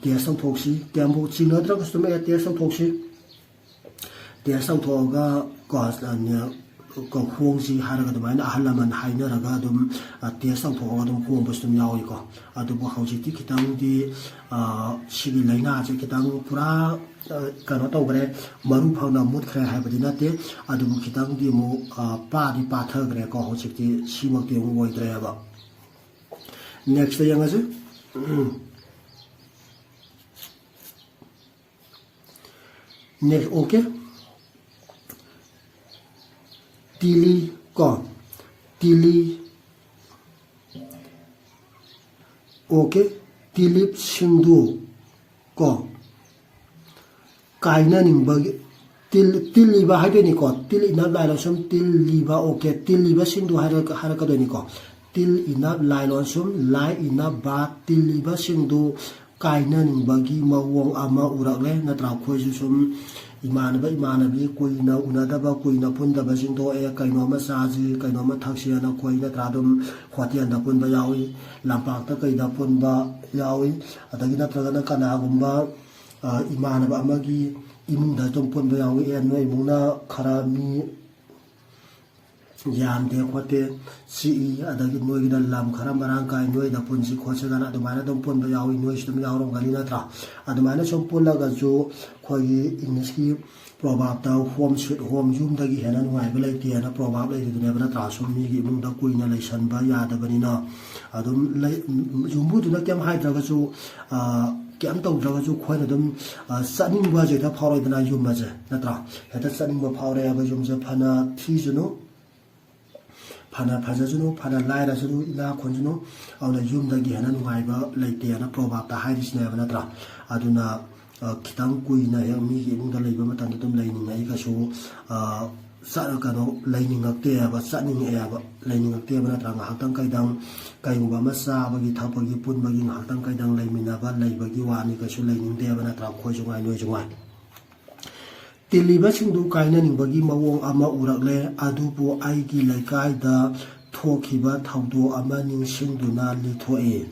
ꯇꯦꯁ ꯇꯧꯊꯣꯛꯁꯤ, ꯀꯌꯥꯝꯕꯨ ꯆꯤꯡꯅꯗ꯭ꯔꯒꯁꯨ ꯑꯗꯨꯝ ꯑꯦ ꯇꯦꯁ ꯇꯧꯊꯣꯛꯁꯤ, ꯇꯦꯁ ꯇꯧꯊꯣꯛꯑꯒ ꯀꯣ ꯍꯣꯡꯁꯤ ꯍꯥꯏꯔꯒ ꯑꯗꯨꯃꯥꯏꯅ ꯑꯍꯜ ꯂꯃꯟ ꯍꯥꯏꯅꯔꯒ ꯑꯗꯨꯝ ꯇꯦꯁ ꯇꯧꯊꯣꯛꯑꯒ ꯑꯗꯨꯝ ꯍꯣꯡꯕꯁꯨ ꯑꯗꯨꯝ ꯌꯥꯎꯏꯀꯣ꯫ ꯑꯗꯨꯕꯨ ꯍꯧꯖꯤꯛꯇꯤ ꯈꯤꯇꯪꯗꯤ ꯁꯤꯒꯤ ꯂꯥꯏꯅꯥꯁꯦ ꯈꯤꯇꯪ ꯄꯨꯔꯥ ꯀꯩꯅꯣ ꯇꯧꯈ꯭ꯔꯦ, ꯃꯔꯨ ꯐꯪꯅ ꯃꯨꯠꯈ꯭ꯔꯦ ꯍꯥꯏꯕꯗꯤ ꯅꯠꯇꯦ꯫ ꯑꯗꯨꯕꯨ ꯈꯤꯇꯪꯗꯤ ꯑꯃꯨꯛ ꯄꯥꯗꯤ ꯄꯥꯊꯈ꯭ꯔꯦꯀꯣ꯫ ꯍꯧꯖꯤꯛꯇꯤ ꯁꯤꯃꯛꯇꯤ ꯑꯃꯨꯛ ꯑꯣꯏꯗ꯭ꯔꯦꯕ꯫ ꯅꯦꯛꯁꯇ ꯌꯦꯡꯉꯁꯤ꯫ Next okay. ꯇꯤꯂꯤ ꯀꯣ ꯇꯤꯂꯤ ꯑꯣꯀꯦ꯫ ꯇꯤꯂꯤꯞ ꯁꯤꯡꯗꯨ ꯀꯣ ꯀꯥꯏꯅꯅꯤꯡꯕꯒꯤ ꯇꯤꯜ ꯇꯤꯜꯂꯤꯕ ꯍꯥꯏꯗꯣꯏꯅꯤꯀꯣ꯫ ꯇꯤꯜ ꯏꯅꯞ ꯂꯥꯏ ꯂꯣꯟꯁꯨꯝ ꯇꯤꯜꯂꯤꯕ ꯑꯣꯀꯦ꯫ ꯇꯤꯜꯂꯤꯕꯁꯤꯡꯗꯨ ꯍꯥꯏꯔꯛ ꯍꯥꯏꯔꯛꯀꯗꯣꯏꯅꯤꯀꯣ꯫ ꯇꯤꯜ ꯏꯅꯞ ꯂꯥꯏ ꯂꯣꯟꯁꯨꯝ ꯂꯥꯏ ꯏꯅꯞ ꯕꯥ ꯇꯤꯜꯂꯤꯕꯁꯤꯡꯗꯨ ꯀꯥꯏꯅꯅꯤꯡꯕꯒꯤ ꯃꯑꯣꯡ ꯑꯃ ꯎꯔꯛꯂꯦ ꯅꯠꯇ꯭ꯔꯥ? ꯑꯩꯈꯣꯏꯁꯨ ꯁꯨꯝ ꯏꯃꯥꯟꯅꯕ ꯏꯃꯥꯟꯅꯕꯤ ꯀꯨꯏꯅ ꯎꯅꯗꯕ ꯀꯨꯏꯅ ꯄꯨꯟꯗꯕꯁꯤꯡꯗꯣ ꯑꯦ ꯀꯩꯅꯣꯝꯃ ꯆꯥꯁꯤ ꯀꯩꯅꯣꯝꯃ ꯊꯛꯁꯤ ꯍꯥꯏꯅ ꯑꯩꯈꯣꯏ ꯅꯠꯇ꯭ꯔꯥ ꯑꯗꯨꯝ ꯍꯣꯇꯦꯜꯗ ꯄꯨꯟꯕ ꯌꯥꯎꯏ, ꯂꯝꯄꯥꯛꯇ ꯀꯩꯗ ꯄꯨꯟꯕ ꯌꯥꯎꯏ꯫ ꯑꯗꯒꯤ ꯅꯠꯇ꯭ꯔꯒꯅ ꯀꯅꯥꯒꯨꯝꯕ ꯏꯃꯥꯟꯅꯕ ꯑꯃꯒꯤ ꯏꯃꯨꯡꯗ ꯑꯗꯨꯝ ꯄꯨꯟꯕ ꯌꯥꯎꯏ꯫ ꯑꯦ ꯅꯣꯏ ꯏꯃꯨꯡꯅ ꯈꯔ ꯃꯤ ꯌꯥꯝꯗꯦ ꯈꯣꯠꯇꯦ ꯆꯤꯛꯏ ꯑꯗꯒꯤ ꯅꯣꯏꯒꯤꯅ ꯂꯝ ꯈꯔ ꯃꯔꯥꯡ ꯀꯥꯏ ꯅꯣꯏꯗ ꯄꯨꯟꯁꯤ ꯈꯣꯠꯁꯤ ꯀꯥꯏꯅ ꯑꯗꯨꯃꯥꯏꯅ ꯑꯗꯨꯝ ꯄꯨꯟꯕ ꯌꯥꯎꯏ꯫ ꯅꯣꯏꯁꯨ ꯑꯗꯨꯝ ꯌꯥꯎꯔꯝꯒꯅꯤ ꯅꯠꯇ꯭ꯔꯥ? ꯑꯗꯨꯃꯥꯏꯅ ꯁꯨꯝ ꯄꯨꯜꯂꯒꯁꯨ ꯑꯩꯈꯣꯏꯒꯤ ꯏꯪꯂꯤꯁꯀꯤ ꯄ꯭ꯔꯣꯚꯥꯞꯇ "Home sweet home", ꯌꯨꯝꯗꯒꯤ ꯍꯦꯟꯅ ꯅꯨꯡꯉꯥꯏꯕ ꯂꯩꯇꯦ ꯍꯥꯏꯅ ꯄ꯭ꯔꯣꯚꯥꯞ ꯂꯩꯔꯤꯗꯨꯅꯦꯕ ꯅꯠꯇ꯭ꯔꯥ? ꯁꯨꯝ ꯃꯤꯒꯤ ꯏꯃꯨꯡꯗ ꯀꯨꯏꯅ ꯂꯩꯁꯟꯕ ꯌꯥꯗꯕꯅꯤꯅ ꯑꯗꯨꯝ ꯂꯩ꯫ ꯌꯨꯝꯕꯨꯗꯨꯅ ꯀꯩꯝ ꯍꯥꯏꯗ꯭ꯔꯒꯁꯨ ꯀꯩꯝ ꯇꯧꯗ꯭ꯔꯒꯁꯨ ꯑꯩꯈꯣꯏꯅ ꯑꯗꯨꯝ ꯆꯠꯅꯤꯡꯕ ꯍꯥꯏꯁꯦ ꯍꯦꯛꯇ ꯐꯥꯎꯔꯛꯏꯗꯅ ꯌꯨꯝ ꯑꯁꯦ ꯅꯠꯇ꯭ꯔꯥ? ꯍꯦꯛꯇ ꯆꯠꯅꯤꯡꯕ ꯐꯥꯎꯔꯛꯑꯦꯕ ꯌꯨꯝꯁꯦ ꯐꯅ ꯊꯤꯁꯅꯨ꯫ ꯐꯅ ꯐꯖꯁꯅꯨ, ꯐꯅ ꯂꯥꯏꯔꯁꯅꯨ, ꯏꯅꯥꯛ ꯈꯨꯟꯁꯅꯨ, ꯑꯗꯨꯅ ꯌꯨꯝꯗꯒꯤ ꯍꯦꯟꯅ ꯅꯨꯡꯉꯥꯏꯕ ꯂꯩꯇꯦꯅ ꯄ꯭ꯔꯣꯚꯥꯞꯇ ꯍꯥꯏꯔꯤꯁꯤꯅꯦꯕ, ꯅꯠꯇ꯭ꯔꯥ? ꯑꯗꯨꯅ, ꯑ, ꯈꯤꯇꯪ ꯀꯨꯏꯅ ꯍꯦꯛ ꯃꯤꯒꯤ ꯏꯃꯨꯡꯗ ꯂꯩꯕ ꯃꯇꯝꯗ ꯑꯗꯨꯝ ꯂꯩꯅꯤꯡꯉꯛꯏꯒꯁꯨ, ꯑ, ꯆꯠ-, ꯀꯩꯅꯣ, ꯂꯩꯅꯤꯡꯉꯛꯇꯦꯕ, ꯆꯠꯅꯤꯡꯉꯛꯑꯦꯕ, ꯂꯩꯅꯤꯡꯉꯛꯇꯦꯕ, ꯅꯠꯇ꯭ꯔꯥ? ꯉꯥꯏꯍꯥꯛꯇꯪ ꯀꯩꯗꯪ ꯀꯩꯒꯨꯝꯕ ꯑꯃ ꯆꯥꯕꯒꯤ ꯊꯛꯄꯒꯤ ꯄꯨꯟꯕꯒꯤ ꯉꯥꯏꯍꯥꯛꯇꯪ ꯀꯩꯗꯪ ꯂꯩꯃꯤꯟꯅꯕ, ꯂꯩꯕꯒꯤ ꯋꯥꯅꯤ, ꯀꯩꯁꯨ ꯂꯩꯅꯤꯡꯗꯦꯕ, ꯅꯠꯇ꯭ꯔꯥ? ꯑꯩꯈꯣꯏꯁꯨ ꯉꯥꯏ, ꯅꯣꯏꯁꯨ ꯉꯥꯏ꯫ ꯇꯤꯜꯂꯤꯕꯁꯤꯡꯗꯨ ꯀꯥꯏꯅꯅꯤꯡꯕꯒꯤ ꯃꯑꯣꯡ ꯑꯃ ꯎꯔꯛꯂꯦ, ꯑꯗꯨꯕꯨ ꯑꯩꯒꯤ ꯂꯩꯀꯥꯏꯗ ꯊꯣꯛꯈꯤꯕ ꯊꯧꯗꯣꯛ ꯑꯃ ꯅꯤꯡꯁꯤꯡꯗꯨꯅ ꯂꯤꯊꯣꯛꯏ꯫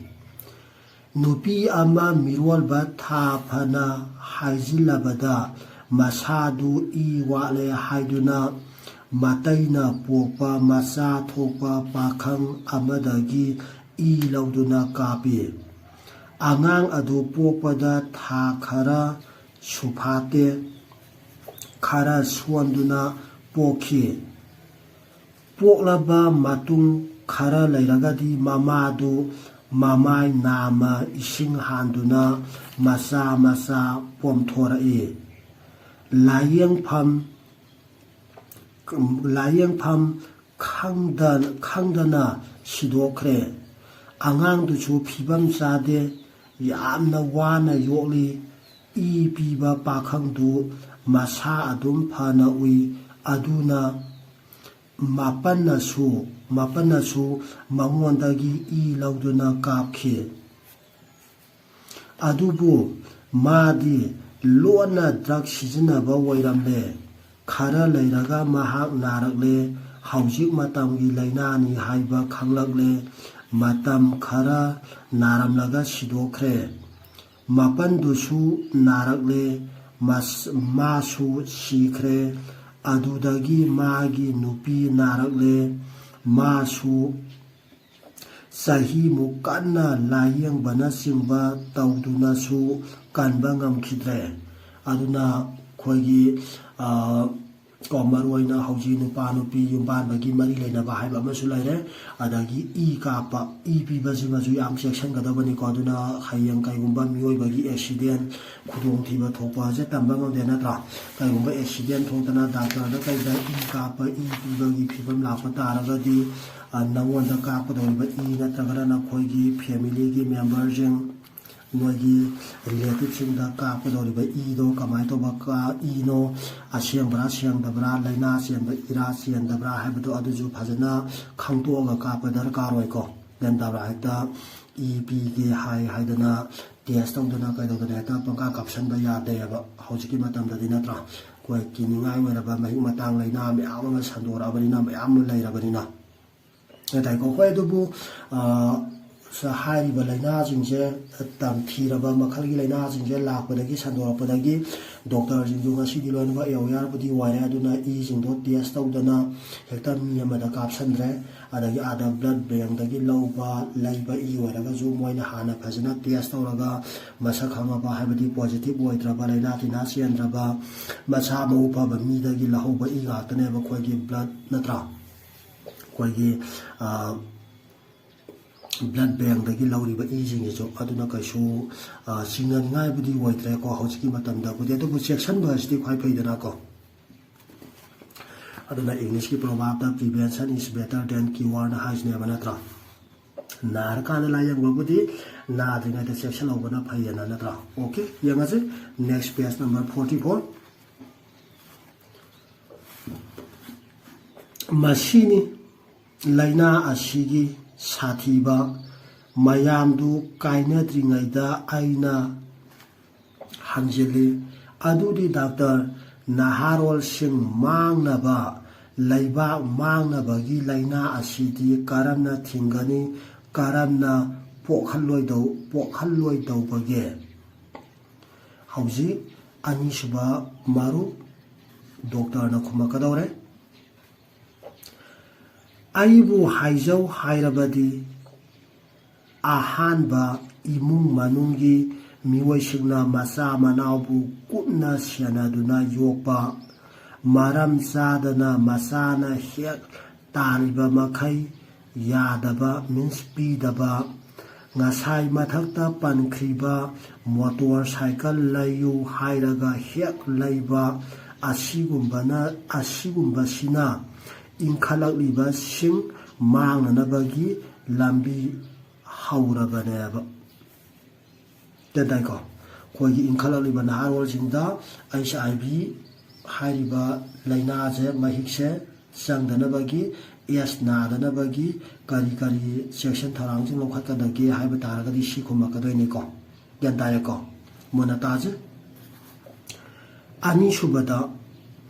ꯅꯨꯄꯤ ꯑꯃ ꯃꯤꯔꯣꯜꯕ ꯊꯥ ꯐꯅ ꯍꯥꯏꯖꯤꯜꯂꯕꯗ ꯃꯁꯥꯗꯨ ꯏ ꯋꯥꯠꯂꯦ ꯍꯥꯏꯗꯨꯅ ꯃꯇꯩꯅ ꯄꯣꯛꯄ ꯃꯆꯥ ꯊꯣꯛꯄ ꯄꯥꯈꯪ ꯑꯃꯗꯒꯤ ꯏ ꯂꯧꯗꯨꯅ ꯀꯥꯞꯄꯤ꯫ ꯑꯉꯥꯡ ꯑꯗꯨ ꯄꯣꯛꯄꯗ ꯊꯥ ꯈꯔ ꯁꯨꯐꯥꯠꯇꯦ, ꯈꯔ ꯁꯣꯟꯗꯨꯅ ꯄꯣꯛꯈꯤ꯫ ꯄꯣꯛꯂꯕ ꯃꯇꯨꯡ ꯈꯔ ꯂꯩꯔꯒꯗꯤ ꯃꯃꯥꯗꯨ ꯃꯃꯥꯏ ꯅꯥꯝꯃ ꯏꯁꯤꯡ ꯍꯥꯟꯗꯨꯅ ꯃꯆꯥ ꯃꯆꯥ ꯄꯣꯝꯊꯣꯔꯛꯏ꯫ ꯂꯥꯏꯌꯦꯡꯐꯝ, ꯂꯥꯏꯌꯦꯡꯐꯝ ꯈꯪꯗ-, ꯈꯪꯗꯅ ꯁꯤꯗꯣꯛꯈ꯭ꯔꯦ꯫ ꯑꯉꯥꯡꯗꯨꯁꯨ ꯐꯤꯕꯝ ꯆꯥꯗꯦ, ꯌꯥꯝꯅ ꯋꯥꯅ ꯌꯣꯛꯂꯤ꯫ ꯏ ꯄꯤꯕ ꯄꯥꯈꯪꯗꯨ ꯃꯁꯥ ꯑꯗꯨꯝ ꯐꯅ ꯎꯏ꯫ ꯑꯗꯨꯅ ꯃꯥꯄꯟꯅꯁꯨ, ꯃꯥꯄꯟꯅꯁꯨ ꯃꯉꯣꯟꯗꯒꯤ ꯏ ꯂꯧꯗꯨꯅ ꯀꯥꯞꯈꯤ꯫ ꯑꯗꯨꯕꯨ ꯃꯥꯗꯤ ꯂꯣꯟꯅ ꯗ꯭ꯔꯒ ꯁꯤꯖꯤꯟꯅꯕ ꯑꯣꯏꯔꯝꯂꯦ꯫ ꯈꯔ ꯂꯩꯔꯒ ꯃꯍꯥꯛ ꯅꯥꯔꯛꯂꯦ꯫ ꯍꯧꯖꯤꯛ ꯃꯇꯝꯒꯤ ꯂꯥꯏꯅꯥꯅꯤ ꯍꯥꯏꯕ ꯈꯪꯂꯛꯂꯦ꯫ ꯃꯇꯝ ꯈꯔ ꯅꯥꯔꯝꯂꯒ ꯁꯤꯗꯣꯛꯈ꯭ꯔꯦ꯫ ꯃꯥꯄꯟꯗꯨꯁꯨ ꯅꯥꯔꯛꯂꯦ꯫ ꯃꯥꯁ-, ꯃꯥꯁꯨ ꯁꯤꯈ꯭ꯔꯦ꯫ ꯑꯗꯨꯗꯒꯤ ꯃꯥꯒꯤ ꯅꯨꯄꯤ ꯅꯥꯔꯛꯂꯦ꯫ ꯃꯥꯁꯨ ꯆꯍꯤꯃꯨꯛ ꯀꯟꯅ ꯂꯥꯏꯌꯦꯡꯕꯅꯆꯤꯡꯕ ꯇꯧꯗꯨꯅꯁꯨ ꯀꯟꯕ ꯉꯝꯈꯤꯗ꯭ꯔꯦ꯫ ꯑꯗꯨꯅ ꯑꯩꯈꯣꯏꯒꯤ, ꯑ, ꯀꯣ, ꯃꯔꯨꯑꯣꯏꯅ ꯍꯧꯖꯤꯛ ꯅꯨꯄꯥ ꯅꯨꯄꯤ ꯌꯨꯝꯕꯥꯟꯕꯒꯤ ꯃꯔꯤ ꯂꯩꯅꯕ ꯍꯥꯏꯕ ꯑꯃꯁꯨ ꯂꯩꯔꯦ꯫ ꯑꯗꯒꯤ ꯏ ꯀꯥꯞꯄ, ꯏ ꯄꯤꯕꯁꯤꯃꯁꯨ ꯌꯥꯝ ꯆꯦꯛꯁꯤꯟꯒꯗꯕꯅꯤꯀꯣ꯫ ꯑꯗꯨꯅ ꯍꯌꯦꯡ ꯀꯩꯒꯨꯝꯕ ꯃꯤꯑꯣꯏꯕꯒꯤ ꯑꯦꯛꯁꯤꯗꯦꯟ, ꯈꯨꯗꯣꯡꯊꯤꯕ ꯊꯣꯛꯄ ꯍꯥꯏꯁꯦ ꯇꯝꯕ ꯉꯝꯗꯦ, ꯅꯠꯇ꯭ꯔꯥ? ꯀꯩꯒꯨꯝꯕ ꯑꯦꯛꯁꯤꯗꯦꯟ ꯊꯣꯛꯇꯅ ꯗꯥꯛꯇꯔꯗ ꯀꯩꯗ ꯏ ꯀꯥꯞꯄ, ꯏ ꯄꯤꯕꯒꯤ ꯐꯤꯕꯝ ꯂꯥꯛꯄ ꯇꯥꯔꯒꯗꯤ, ꯑ, ꯅꯉꯣꯟꯗ ꯀꯥꯞꯀꯗꯧꯔꯤꯕ ꯏ ꯅꯠꯇ꯭ꯔꯒꯅ ꯅꯈꯣꯏꯒꯤ ꯐꯦꯃꯤꯂꯤꯒꯤ ꯃꯦꯝꯕꯔꯁꯤꯡ, ꯅꯣꯏꯒꯤ ꯔꯤꯂꯦꯇꯤꯚꯁꯤꯡꯗ ꯀꯥꯞꯀꯗꯧꯔꯤꯕ ꯏꯗꯣ ꯀꯃꯥꯏꯅ ꯇꯧꯕ ꯀꯥ-, ꯏꯅꯣ, ꯑꯁꯦꯡꯕ꯭ꯔꯥ ꯁꯦꯡꯗꯕ꯭ꯔꯥ, ꯂꯥꯏꯅꯥ ꯆꯦꯟꯕ ꯏꯔꯥ ꯆꯦꯟꯗꯕ꯭ꯔꯥ ꯍꯥꯏꯕꯗꯣ ꯑꯗꯨꯁꯨ ꯐꯖꯅ ꯈꯪꯗꯣꯛꯑꯒ ꯀꯥꯞꯄ ꯗꯔꯀꯥꯔ ꯑꯣꯏꯀꯣ꯫ ꯒ꯭ꯌꯥꯟ ꯇꯥꯕ꯭ꯔꯥ? ꯍꯦꯛꯇ ꯏ ꯄꯤꯒꯦ ꯍꯥꯏ ꯍꯥꯏꯗꯅ ꯇꯦꯁ ꯇꯧꯗꯅ ꯀꯩꯗꯧꯗꯅ ꯍꯦꯛꯇ ꯄꯪꯀꯥ ꯀꯥꯞꯁꯟꯕ ꯌꯥꯗꯦꯕ ꯍꯧꯖꯤꯛꯀꯤ ꯃꯇꯝꯗꯗꯤ, ꯅꯠꯇ꯭ꯔꯥ? ꯑꯩꯈꯣꯏ ꯀꯤꯅꯤꯡꯉꯥꯏ ꯑꯣꯏꯔꯕ ꯃꯍꯤꯛ ꯃꯇꯥꯡ ꯂꯥꯏꯅꯥ ꯃꯌꯥꯝ ꯑꯃ ꯁꯟꯗꯣꯔꯛꯑꯕꯅꯤꯅ, ꯃꯌꯥꯝ ꯑꯃ ꯂꯩꯔꯕꯅꯤꯅ꯫ ꯍꯥꯏꯇꯥꯔꯦꯀꯣ꯫ ꯍꯣꯏ, ꯑꯗꯨꯕꯨ, ꯑ, ꯁ-, ꯍꯥꯏꯔꯤꯕ ꯂꯥꯏꯅꯥꯁꯤꯡꯁꯦ, ꯇꯝꯊꯤꯔꯕ ꯃꯈꯜꯒꯤ ꯂꯥꯏꯅꯥꯁꯤꯡꯁꯦ ꯂꯥꯛꯄꯗꯒꯤ, ꯁꯟꯗꯣꯔꯛꯄꯗꯒꯤ ꯗꯣꯛꯇꯔꯁꯤꯡꯁꯨ ꯉꯁꯤꯗꯤ ꯂꯣꯏꯅꯃꯛ ꯑꯦꯋꯦꯌꯥꯔꯕꯨꯗꯤ ꯑꯣꯏꯔꯦ꯫ ꯑꯗꯨꯅ ꯏꯁꯤꯡꯗꯣ ꯇꯦꯁ ꯇꯧꯗꯅ ꯍꯦꯛꯇ ꯃꯤ ꯑꯃꯗ ꯀꯥꯞꯁꯟꯗ꯭ꯔꯦ꯫ ꯑꯗꯒꯤ ꯑꯥꯗ ꯕ꯭ꯂꯗ ꯕꯦꯡꯗꯒꯤ ꯂꯧꯕ, ꯂꯩꯕ ꯏ ꯑꯣꯏꯔꯒꯁꯨ ꯃꯣꯏꯅ ꯍꯥꯟꯅ ꯐꯖꯅ ꯇꯦꯁ ꯇꯧꯔꯒ ꯃꯁꯛ ꯈꯪꯉꯕ, ꯍꯥꯏꯕꯗꯤ ꯄꯣꯖꯤꯇꯤꯚ ꯑꯣꯏꯗ꯭ꯔꯕ, ꯂꯥꯏꯅꯥ ꯇꯤꯟꯅꯥ ꯆꯦꯟꯗ꯭ꯔꯕ, ꯃꯁꯥ ꯃꯎ ꯐꯕ ꯃꯤꯗꯒꯤ ꯂꯧꯍꯧꯕ ꯏ ꯉꯥꯛꯇꯅꯦꯕ ꯑꯩꯈꯣꯏꯒꯤ ꯕ꯭ꯂꯗ, ꯅꯠꯇ꯭ꯔꯥ? ꯑꯩꯈꯣꯏꯒꯤ, ꯑ, ꯕ꯭ꯂꯗ ꯕꯦꯡꯗꯒꯤ ꯂꯧꯔꯤꯕ ꯏꯁꯤꯡꯁꯤꯁꯨ꯫ ꯑꯗꯨꯅ ꯀꯩꯁꯨ, ꯑ, ꯆꯤꯡꯅꯅꯤꯡꯉꯥꯏꯕꯨꯗꯤ ꯑꯣꯏꯗ꯭ꯔꯦꯀꯣ ꯍꯧꯖꯤꯛꯀꯤ ꯃꯇꯝꯗꯕꯨꯗꯤ꯫ ꯑꯗꯨꯕꯨ ꯆꯦꯛꯁꯤꯟꯕ ꯑꯁꯤꯗꯤ ꯈ꯭ꯋꯥꯏ ꯐꯩꯗꯅꯀꯣ꯫ ꯑꯗꯨꯅ ꯏꯪꯂꯤꯁꯀꯤ ꯄ꯭ꯔꯣꯚꯥꯕꯇ "Prevention is better than cure" ꯅ ꯍꯥꯏꯁꯤꯅꯦꯕ, ꯅꯠꯇ꯭ꯔꯥ? ꯅꯥꯔꯀꯥꯟꯗ ꯂꯥꯏꯌꯦꯡꯕꯕꯨꯗꯤ ꯅꯥꯗ꯭ꯔꯤꯉꯩꯗ ꯆꯦꯛꯁꯤꯜꯍꯧꯕꯅ ꯐꯩꯌꯦꯅ, ꯅꯠꯇ꯭ꯔꯥ? ꯑꯣꯀꯦ, ꯌꯦꯡꯉꯁꯤ꯫ Next, page number forty four꯫ ꯃꯁꯤꯅꯤ ꯂꯥꯏꯅꯥ ꯑꯁꯤꯒꯤ ꯁꯥꯊꯤꯕ꯫ ꯃꯌꯥꯝꯗꯨ ꯀꯥꯏꯅꯗ꯭ꯔꯤꯉꯩꯗ ꯑꯩꯅ ꯍꯪꯖꯤꯜꯂꯤ, "ꯑꯗꯨꯗꯤ ꯗꯥꯛꯇꯔ, ꯅꯍꯥꯔꯣꯜꯁꯤꯡ ꯃꯥꯡꯅꯕ, ꯂꯩꯕꯥꯛ ꯃꯥꯡꯅꯕꯒꯤ ꯂꯥꯏꯅꯥ ꯑꯁꯤꯗꯤ ꯀꯔꯝꯅ ꯊꯤꯡꯒꯅꯤ? ꯀꯔꯝꯅ ꯄꯣꯛꯍꯜꯂꯣꯏꯗꯧ-, ꯄꯣꯛꯍꯜꯂꯣꯏꯗꯧꯕꯒꯦ?" ꯍꯧꯖꯤꯛ ꯑꯅꯤꯁꯨꯕ ꯃꯔꯨꯞ ꯗꯣꯛꯇꯔꯅ ꯈꯨꯝꯃꯛꯀꯗꯧꯔꯦ꯫ ꯑꯩꯕꯨ ꯍꯥꯏꯖꯧ ꯍꯥꯏꯔꯕꯗꯤ, ꯑꯍꯥꯟꯕ ꯏꯃꯨꯡ ꯃꯅꯨꯡꯒꯤ ꯃꯤꯑꯣꯏꯁꯤꯡꯅ ꯃꯆꯥ ꯃꯅꯥꯎꯕꯨ ꯀꯨꯞꯅ ꯁꯦꯟꯅꯗꯨꯅ ꯌꯣꯛꯄ, ꯃꯔꯝ ꯆꯥꯗꯅ ꯃꯆꯥꯅ ꯍꯦꯛ ꯇꯥꯜꯂꯤꯕ ꯃꯈꯩ ꯌꯥꯗꯕ, means ꯄꯤꯗꯕ, ꯉꯁꯥꯏ ꯃꯊꯛꯇ ꯄꯟꯈ꯭ꯔꯤꯕ ꯃꯣꯇꯣꯔ ꯁꯥꯏꯀꯜ ꯂꯩꯌꯨ ꯍꯥꯏꯔꯒ ꯍꯦꯛ ꯂꯩꯕ, ꯑꯁꯤꯒꯨꯝꯕꯅ, ꯑꯁꯤꯒꯨꯝꯕꯁꯤꯅ ꯏꯟꯈꯠꯂꯛꯂꯤꯕꯁꯤꯡ ꯃꯥꯡꯅꯅꯕꯒꯤ ꯂꯝꯕꯤ ꯍꯧꯔꯕꯅꯦꯕ꯫ ꯒ꯭ꯌꯥꯟ ꯇꯥꯏꯀꯣ? ꯑꯩꯈꯣꯏꯒꯤ ꯏꯟꯈꯠꯂꯛꯂꯤꯕ ꯅꯍꯥꯔꯣꯜꯁꯤꯡꯗ ꯑꯩꯆ ꯑꯥꯏ ꯚꯤ ꯍꯥꯏꯔꯤꯕ ꯂꯥꯏꯅꯥꯁꯦ, ꯃꯍꯤꯛꯁꯦ ꯆꯪꯗꯅꯕꯒꯤ, ꯑꯦꯁ ꯅꯥꯗꯅꯕꯒꯤ ꯀꯔꯤ ꯀꯔꯤ ꯆꯦꯛꯁꯤꯟ ꯊꯧꯔꯥꯡꯁꯤꯡ ꯂꯧꯈꯠꯀꯗꯒꯦ ꯍꯥꯏꯕ ꯇꯥꯔꯒꯗꯤ ꯁꯤ ꯈꯨꯝꯃꯛꯀꯗꯣꯏꯅꯤꯀꯣ꯫ ꯒ꯭ꯌꯥꯟ ꯇꯥꯔꯦꯀꯣ? ꯃꯨꯟꯅ ꯇꯥꯁꯦ꯫ ꯑꯅꯤꯁꯨꯕꯗ,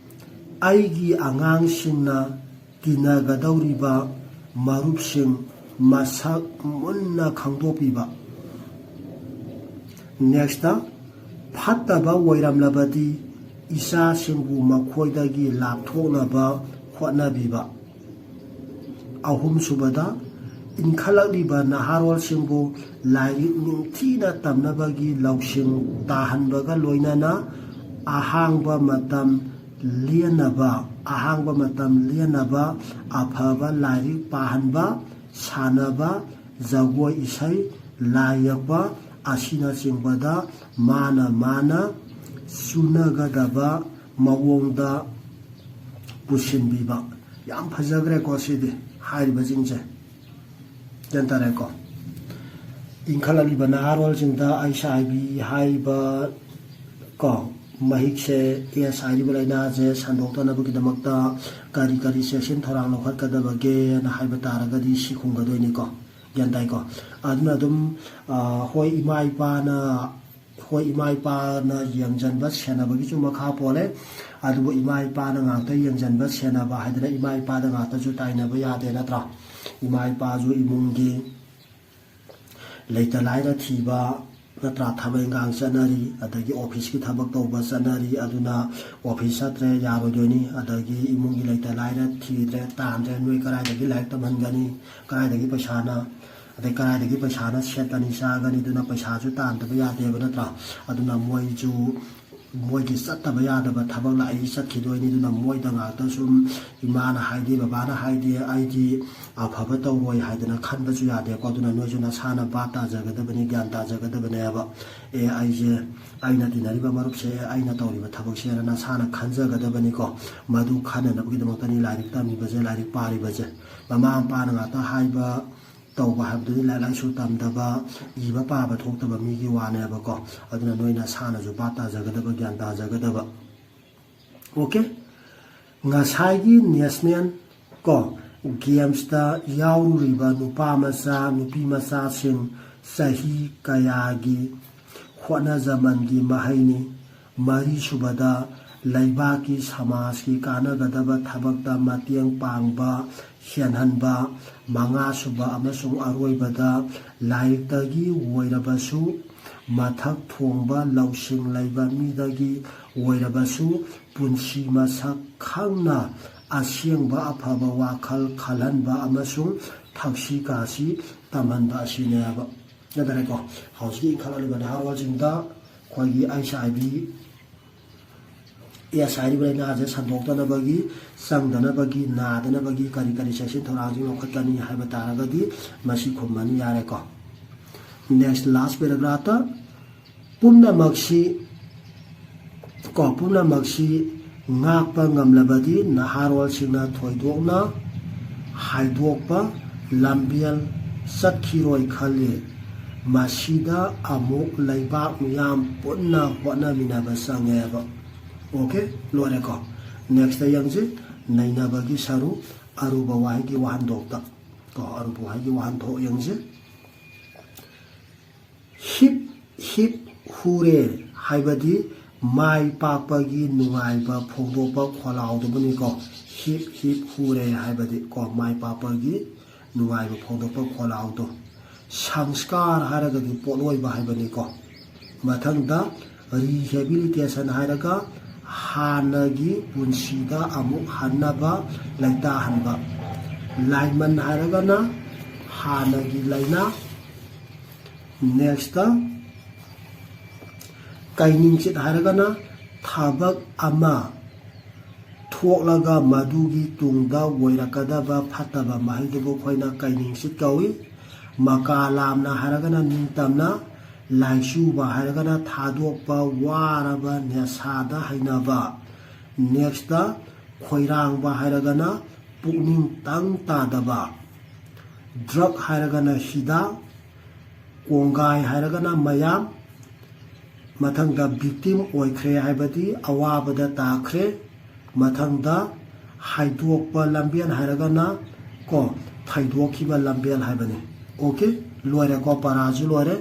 ꯑꯩꯒꯤ ꯑꯉꯥꯡꯁꯤꯡꯅ ꯇꯤꯟꯅꯒꯗꯧꯔꯤꯕ ꯃꯔꯨꯞꯁꯤꯡ ꯃꯁꯛ ꯃꯨꯟꯅ ꯈꯪꯗꯣꯛꯄꯤꯕ꯫ ꯅꯦꯛꯁꯇ, ꯐꯠꯇꯕ ꯑꯣꯏꯔꯝꯂꯕꯗꯤ ꯏꯆꯥꯁꯤꯡꯕꯨ ꯃꯈꯣꯏꯗꯒꯤ ꯂꯥꯞꯊꯣꯛꯅꯕ ꯍꯣꯠꯅꯕꯤꯕ꯫ ꯑꯍꯨꯝꯁꯨꯕꯗ, ꯏꯟꯈꯠꯂꯛꯂꯤꯕ ꯅꯍꯥꯔꯣꯜꯁꯤꯡꯕꯨ ꯂꯥꯏꯔꯤꯛ ꯅꯤꯡꯊꯤꯅ ꯇꯝꯅꯕꯒꯤ ꯂꯧꯁꯤꯡ ꯇꯥꯍꯟꯕꯒ ꯂꯣꯏꯅꯅ ꯑꯍꯥꯡꯕ ꯃꯇꯝ ꯂꯦꯟꯅꯕ, ꯑꯍꯥꯡꯕ ꯃꯇꯝ ꯂꯦꯟꯅꯕ ꯑꯐꯕ ꯂꯥꯏꯔꯤꯛ ꯄꯥꯍꯟꯕ, ꯁꯥꯟꯅꯕ, ꯖꯒꯣꯏ ꯏꯁꯩ, ꯂꯥꯏ ꯌꯦꯛꯄ ꯑꯁꯤꯅꯆꯤꯡꯕꯗ ꯃꯥꯅ ꯃꯥꯅ ꯆꯨꯅꯒꯗꯕ ꯃꯑꯣꯡꯗ ꯄꯨꯁꯤꯟꯕꯤꯕ꯫ ꯌꯥꯝ ꯐꯖꯈ꯭ꯔꯦꯀꯣ ꯁꯤꯗꯤ, ꯍꯥꯏꯔꯤꯕꯁꯤꯡꯁꯦ꯫ ꯒ꯭ꯌꯥꯟ ꯇꯥꯔꯦꯀꯣ? ꯏꯟꯈꯠꯂꯛꯂꯤꯕ ꯅꯍꯥꯔꯣꯜꯁꯤꯡꯗ ꯑꯩꯆ ꯑꯥꯏ ꯚꯤ ꯍꯥꯏꯔꯤꯕ ꯀꯣ ꯃꯍꯤꯛꯁꯦ, ꯑꯦꯁ ꯍꯥꯏꯔꯤꯕ ꯂꯥꯏꯅꯥꯁꯦ ꯁꯟꯗꯣꯛꯇꯅꯕꯒꯤꯗꯃꯛꯇ ꯀꯔꯤ ꯀꯔꯤ ꯆꯦꯛꯁꯤꯟ ꯊꯧꯔꯥꯡ ꯂꯧꯈꯠꯀꯗꯕꯒꯦꯅ ꯍꯥꯏꯕ ꯇꯥꯔꯒꯗꯤ ꯁꯤ ꯈꯨꯝꯒꯗꯣꯏꯅꯤꯀꯣ꯫ ꯒ꯭ꯌꯥꯟ ꯇꯥꯏꯀꯣ? ꯑꯗꯨꯅ ꯑꯗꯨꯝ, ꯑ, ꯍꯣꯏ, ꯏꯃꯥ ꯏꯄꯥꯅ, ꯍꯣꯏ, ꯏꯃꯥ ꯏꯄꯥꯅ ꯌꯦꯡꯁꯤꯟꯕ ꯁꯦꯟꯅꯕꯒꯤꯁꯨ ꯃꯈꯥ ꯄꯣꯜꯂꯦ꯫ ꯑꯗꯨꯕꯨ ꯏꯃꯥ ꯏꯄꯥꯅ ꯉꯥꯛꯇ ꯌꯦꯡꯁꯤꯟꯕ ꯁꯦꯟꯅꯕ ꯍꯥꯏꯗꯅ ꯏꯃꯥ ꯏꯄꯥꯗ ꯉꯥꯛꯇꯁꯨ ꯇꯥꯏꯅꯕ ꯌꯥꯗꯦ, ꯅꯠꯇ꯭ꯔꯥ? ꯏꯃꯥ ꯏꯄꯥꯁꯨ ꯏꯃꯨꯡꯒꯤ ꯂꯩꯇ ꯂꯥꯏꯔ ꯊꯤꯕ, ꯅꯠꯇ꯭ꯔꯥ? ꯊꯕꯛ ꯏꯪꯈꯥꯡ ꯆꯠꯅꯔꯤ, ꯑꯗꯒꯤ ꯑꯣꯐꯤꯁꯀꯤ ꯊꯕꯛ ꯇꯧꯕ ꯆꯠꯅꯔꯤ, ꯑꯗꯨꯅ ꯑꯣꯐꯤꯁ ꯆꯠꯇ꯭ꯔꯦ, ꯌꯥꯔꯣꯏꯗꯣꯏꯅꯤ꯫ ꯑꯗꯒꯤ ꯏꯃꯨꯡꯒꯤ ꯂꯩꯇ ꯂꯥꯏꯔ ꯊꯤꯗ꯭ꯔꯦ, ꯇꯥꯟꯗ꯭ꯔꯦ, ꯅꯣꯏ ꯀꯗꯥꯏꯗꯒꯤ ꯂꯥꯏꯔꯤꯛ ꯇꯝꯍꯟꯒꯅꯤ? ꯀꯗꯥꯏꯗꯒꯤ ꯄꯩꯁꯥꯅ, ꯑꯗꯩ ꯀꯗꯥꯏꯗꯒꯤ ꯄꯩꯁꯥꯅ ꯁꯦꯠꯀꯅꯤ, ꯆꯥꯒꯅꯤ? ꯑꯗꯨꯅ ꯄꯩꯁꯥꯁꯨ ꯇꯥꯟꯗꯕ ꯌꯥꯗꯦꯕ, ꯅꯠꯇ꯭ꯔꯥ? ꯑꯗꯨꯅ ꯃꯣꯏꯁꯨ ꯃꯣꯏꯒꯤ ꯆꯠꯇꯕ ꯌꯥꯗꯕ ꯊꯕꯛ ꯂꯥꯛꯏ, ꯆꯠꯈꯤꯗꯣꯏꯅꯤ꯫ ꯑꯗꯨꯅ ꯃꯣꯏꯗ ꯉꯥꯛꯇ ꯁꯨꯝ ꯏꯃꯥꯅ ꯍꯥꯏꯗꯦ, ꯕꯕꯥꯅ ꯍꯥꯏꯗꯦ, ꯑꯩꯗꯤ ꯑꯐꯕ ꯇꯧꯔꯣꯏ ꯍꯥꯏꯗꯅ ꯈꯟꯕꯁꯨ ꯌꯥꯗꯦꯀꯣ꯫ ꯑꯗꯨꯅ ꯅꯣꯏꯁꯨ ꯅꯁꯥꯅ ꯚꯥꯞ ꯇꯥꯖꯒꯗꯕꯅꯤ, ꯒ꯭ꯌꯥꯟ ꯇꯥꯖꯒꯗꯕꯅꯦꯕ꯫ ꯑꯦ, ꯑꯩꯁꯦ, ꯑꯩꯅ ꯇꯤꯟꯅꯔꯤꯕ ꯃꯔꯨꯞꯁꯦ, ꯑꯩꯅ ꯇꯧꯔꯤꯕ ꯊꯕꯛꯁꯦꯅ ꯅꯁꯥꯅ ꯈꯟꯖꯒꯗꯕꯅꯤꯀꯣ꯫ ꯃꯗꯨ ꯈꯟꯅꯅꯕꯒꯤꯗꯃꯛꯇꯅꯤ ꯂꯥꯏꯔꯤꯛ ꯇꯝꯃꯤꯕꯁꯦ, ꯂꯥꯏꯔꯤꯛ ꯄꯥꯔꯤꯕꯁꯦ꯫ ꯃꯃꯥ ꯃꯄꯥꯅ ꯉꯥꯛꯇ ꯍꯥꯏꯕ ꯇꯧꯕ ꯍꯥꯏꯕꯗꯨꯗꯤ ꯂꯥꯏꯔꯤꯛ ꯂꯥꯏꯁꯨ ꯇꯝꯗꯕ, ꯏꯕ ꯄꯥꯕ ꯊꯣꯛꯇꯕ ꯃꯤꯒꯤ ꯋꯥꯅꯦꯕꯀꯣ꯫ ꯑꯗꯨꯅ ꯅꯣꯏ ꯅꯁꯥꯅꯁꯨ ꯚꯥꯞ ꯇꯥꯖꯒꯗꯕ, ꯒ꯭ꯌꯥꯟ ꯇꯥꯖꯒꯗꯕ꯫ ꯑꯣꯀꯦ, ꯉꯁꯥꯏꯒꯤ ꯅꯦꯁꯅꯦꯜ ꯀꯣ ꯒꯦꯝꯁꯇ ꯌꯥꯎꯔꯨꯔꯤꯕ ꯅꯨꯄꯥ ꯃꯆꯥ, ꯅꯨꯄꯤ ꯃꯆꯥꯁꯤꯡ ꯆꯍꯤ ꯀꯌꯥꯒꯤ ꯍꯣꯠꯅꯖꯃꯟꯒꯤ ꯃꯍꯩꯅꯤ꯫ ꯃꯔꯤꯁꯨꯕꯗ, ꯂꯩꯕꯥꯛꯀꯤ ꯁꯃꯥꯖꯀꯤ ꯀꯥꯟꯅꯒꯗꯕ ꯊꯕꯛꯇ ꯃꯇꯦꯡ ꯄꯥꯡꯕ ꯍꯦꯟꯍꯟꯕ꯫ ꯃꯉꯥꯁꯨꯕ ꯑꯃꯁꯨꯡ ꯑꯔꯣꯏꯕꯗ, ꯂꯥꯏꯔꯤꯛꯇꯒꯤ ꯑꯣꯏꯔꯕꯁꯨ, ꯃꯊꯛ ꯊꯣꯡꯕ ꯂꯧꯁꯤꯡ ꯂꯩꯕ ꯃꯤꯗꯒꯤ ꯑꯣꯏꯔꯕꯁꯨ, ꯄꯨꯟꯁꯤ ꯃꯁꯛ ꯈꯪꯅ ꯑꯁꯦꯡꯕ ꯑꯐꯕ ꯋꯥꯈꯜ ꯈꯜꯍꯟꯕ ꯑꯃꯁꯨꯡ ꯊꯛꯁꯤ ꯈꯥꯁꯤ ꯇꯝꯍꯟꯕ ꯑꯁꯤꯅꯦꯕ꯫ ꯅꯠꯇ꯭ꯔꯦꯀꯣ? ꯍꯧꯖꯤꯛꯀꯤ ꯏꯟꯈꯠꯂꯛꯂꯤꯕ ꯅꯍꯥꯔꯣꯜꯁꯤꯡꯗ ꯑꯩꯈꯣꯏꯒꯤ ꯑꯩꯆ ꯑꯥꯏ ꯚꯤ, ꯑꯦꯁ ꯍꯥꯏꯔꯤꯕ ꯂꯥꯏꯅꯥꯁꯦ ꯁꯟꯗꯣꯛꯇꯅꯕꯒꯤ, ꯆꯪꯗꯅꯕꯒꯤ, ꯅꯥꯗꯅꯕꯒꯤ ꯀꯔꯤ ꯀꯔꯤ ꯆꯦꯛꯁꯤꯟ ꯊꯧꯔꯥꯡꯁꯤꯡ ꯂꯧꯈꯠꯀꯅꯤ ꯍꯥꯏꯕ ꯇꯥꯔꯒꯗꯤ ꯃꯁꯤ ꯈꯨꯝꯃꯅꯤ꯫ ꯌꯥꯔꯦꯀꯣ꯫ Next, last paragraphꯇ, ꯄꯨꯝꯅꯃꯛꯁꯤ ꯀꯣ, ꯄꯨꯝꯅꯃꯛꯁꯤ ꯉꯥꯛꯄ ꯉꯝꯂꯕꯗꯤ ꯅꯍꯥꯔꯣꯜꯁꯤꯡꯅ ꯊꯣꯏꯗꯣꯛꯅ ꯍꯥꯏꯗꯣꯛꯄ ꯂꯝꯕꯦꯜ ꯆꯠꯈꯤꯔꯣꯏ ꯈꯜꯂꯤ꯫ ꯃꯁꯤꯗ ꯑꯃꯨꯛ ꯂꯩꯕꯥꯛ ꯃꯤꯌꯥꯝ ꯄꯨꯟꯅ ꯍꯣꯠꯅꯃꯤꯟꯅꯕ ꯆꯪꯉꯦꯕ꯫ ꯑꯣꯀꯦ, ꯂꯣꯏꯔꯦꯀꯣ꯫ Nextꯇ ꯌꯦꯡꯁꯤ, ꯅꯩꯅꯕꯒꯤ ꯁꯔꯨꯛ, ꯑꯔꯨꯕ ꯋꯥꯍꯩꯒꯤ ꯋꯥꯍꯟꯊꯣꯛꯇ ꯀꯣ, ꯑꯔꯨꯕ ꯋꯥꯍꯩꯒꯤ ꯋꯥꯍꯟꯊꯣꯛ ꯌꯦꯡꯁꯤ꯫ ꯍꯤꯞ ꯍꯤꯞ ꯍꯨꯔꯦ ꯍꯥꯏꯕꯗꯤ ꯃꯥꯏ ꯄꯥꯛꯄꯒꯤ ꯅꯨꯡꯉꯥꯏꯕ ꯐꯣꯡꯗꯣꯛꯄ ꯈꯣꯜꯂꯥꯎꯗꯨꯕꯨꯅꯤꯀꯣ꯫ ꯍꯤꯞ ꯍꯤꯞ ꯍꯨꯔꯦ ꯍꯥꯏꯕꯗꯤ ꯀꯣ, ꯃꯥꯏ ꯄꯥꯛꯄꯒꯤ ꯅꯨꯡꯉꯥꯏꯕ ꯐꯣꯡꯗꯣꯛꯄ ꯈꯣꯜꯂꯥꯎꯗꯣ꯫ ꯁꯪꯁꯀꯥꯔ ꯍꯥꯏꯔꯒꯗꯤ ꯄꯣꯠꯂꯣꯏꯕ ꯍꯥꯏꯕꯅꯤꯀꯣ꯫ ꯃꯊꯪꯗ, ꯔꯤꯍꯦꯕꯤꯂꯤꯇꯦꯁꯟ ꯍꯥꯏꯔꯒ ꯍꯥꯟꯅꯒꯤ ꯄꯨꯟꯁꯤꯗ ꯑꯃꯨꯛ ꯍꯟꯅꯕ ꯂꯩꯇꯥꯍꯟꯕ꯫ ꯂꯥꯏꯃꯟ ꯍꯥꯏꯔꯒꯅ ꯍꯥꯟꯅꯒꯤ ꯂꯥꯏꯅꯥ꯫ Nextꯇ, ꯀꯩꯅꯤꯡꯆꯤꯠ ꯍꯥꯏꯔꯒꯅ ꯊꯕꯛ ꯑꯃ ꯊꯣꯛꯂꯒ ꯃꯗꯨꯒꯤ ꯇꯨꯡꯗ ꯑꯣꯏꯔꯛꯀꯗꯕ ꯐꯠꯇꯕ ꯃꯍꯩꯗꯨꯕꯨ ꯑꯩꯈꯣꯏꯅ ꯀꯩꯅꯤꯡꯁꯤꯠ ꯀꯧꯏ꯫ ꯃꯀꯥ ꯂꯥꯝꯅ ꯍꯥꯏꯔꯒꯅ ꯅꯤꯡꯇꯝꯅ, ꯂꯥꯏꯆꯨꯕ ꯍꯥꯏꯔꯒꯅ ꯊꯥꯗꯣꯛꯄ ꯋꯥꯔꯕ ꯅꯦꯁꯥꯗ ꯍꯩꯅꯕ꯫ ꯅꯦꯛꯁꯇ ꯈꯣꯏꯔꯥꯡꯕ ꯍꯥꯏꯔꯒꯅ ꯄꯨꯛꯅꯤꯡ ꯇꯪ ꯇꯥꯗꯕ꯫ ꯗ꯭ꯔꯛ ꯍꯥꯏꯔꯒꯅ ꯍꯤꯗꯥꯛ, ꯀꯣꯡꯒꯥꯏ ꯍꯥꯏꯔꯒꯅ ꯃꯌꯥꯝ, ꯃꯊꯪꯗ ꯚꯤꯛꯇꯤꯝ ꯑꯣꯏꯈ꯭ꯔꯦ ꯍꯥꯏꯕꯗꯤ ꯑꯋꯥꯕꯗ ꯇꯥꯈ꯭ꯔꯦ꯫ ꯃꯊꯪꯗ ꯍꯥꯏꯗꯣꯛꯄ ꯂꯝꯕꯦꯜ ꯍꯥꯏꯔꯒꯅ ꯀꯣ ꯊꯩꯗꯣꯛꯈꯤꯕ ꯂꯝꯕꯦꯜ ꯍꯥꯏꯕꯅꯤ꯫ ꯑꯣꯀꯦ, ꯂꯣꯏꯔꯦꯀꯣ, ꯄꯔꯥꯁꯨ ꯂꯣꯏꯔꯦ,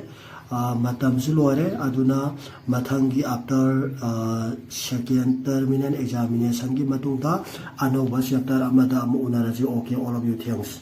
ꯃꯇꯝꯁꯨ ꯂꯣꯏꯔꯦ꯫ ꯑꯗꯨꯅ ꯃꯊꯪꯒꯤ ꯑꯥꯐꯇꯔ ꯁꯦꯀꯦꯟ ꯇꯔꯃꯤꯅꯦꯜ ꯑꯦꯛꯖꯥꯃꯤꯅꯦꯁꯟꯒꯤ ꯃꯇꯨꯡꯗ ꯑꯅꯧꯕ ꯆꯦꯞꯇꯔ ꯑꯃꯗ ꯑꯃꯨꯛ ꯎꯅꯔꯁꯤ꯫ Okay, all of you, thanks꯫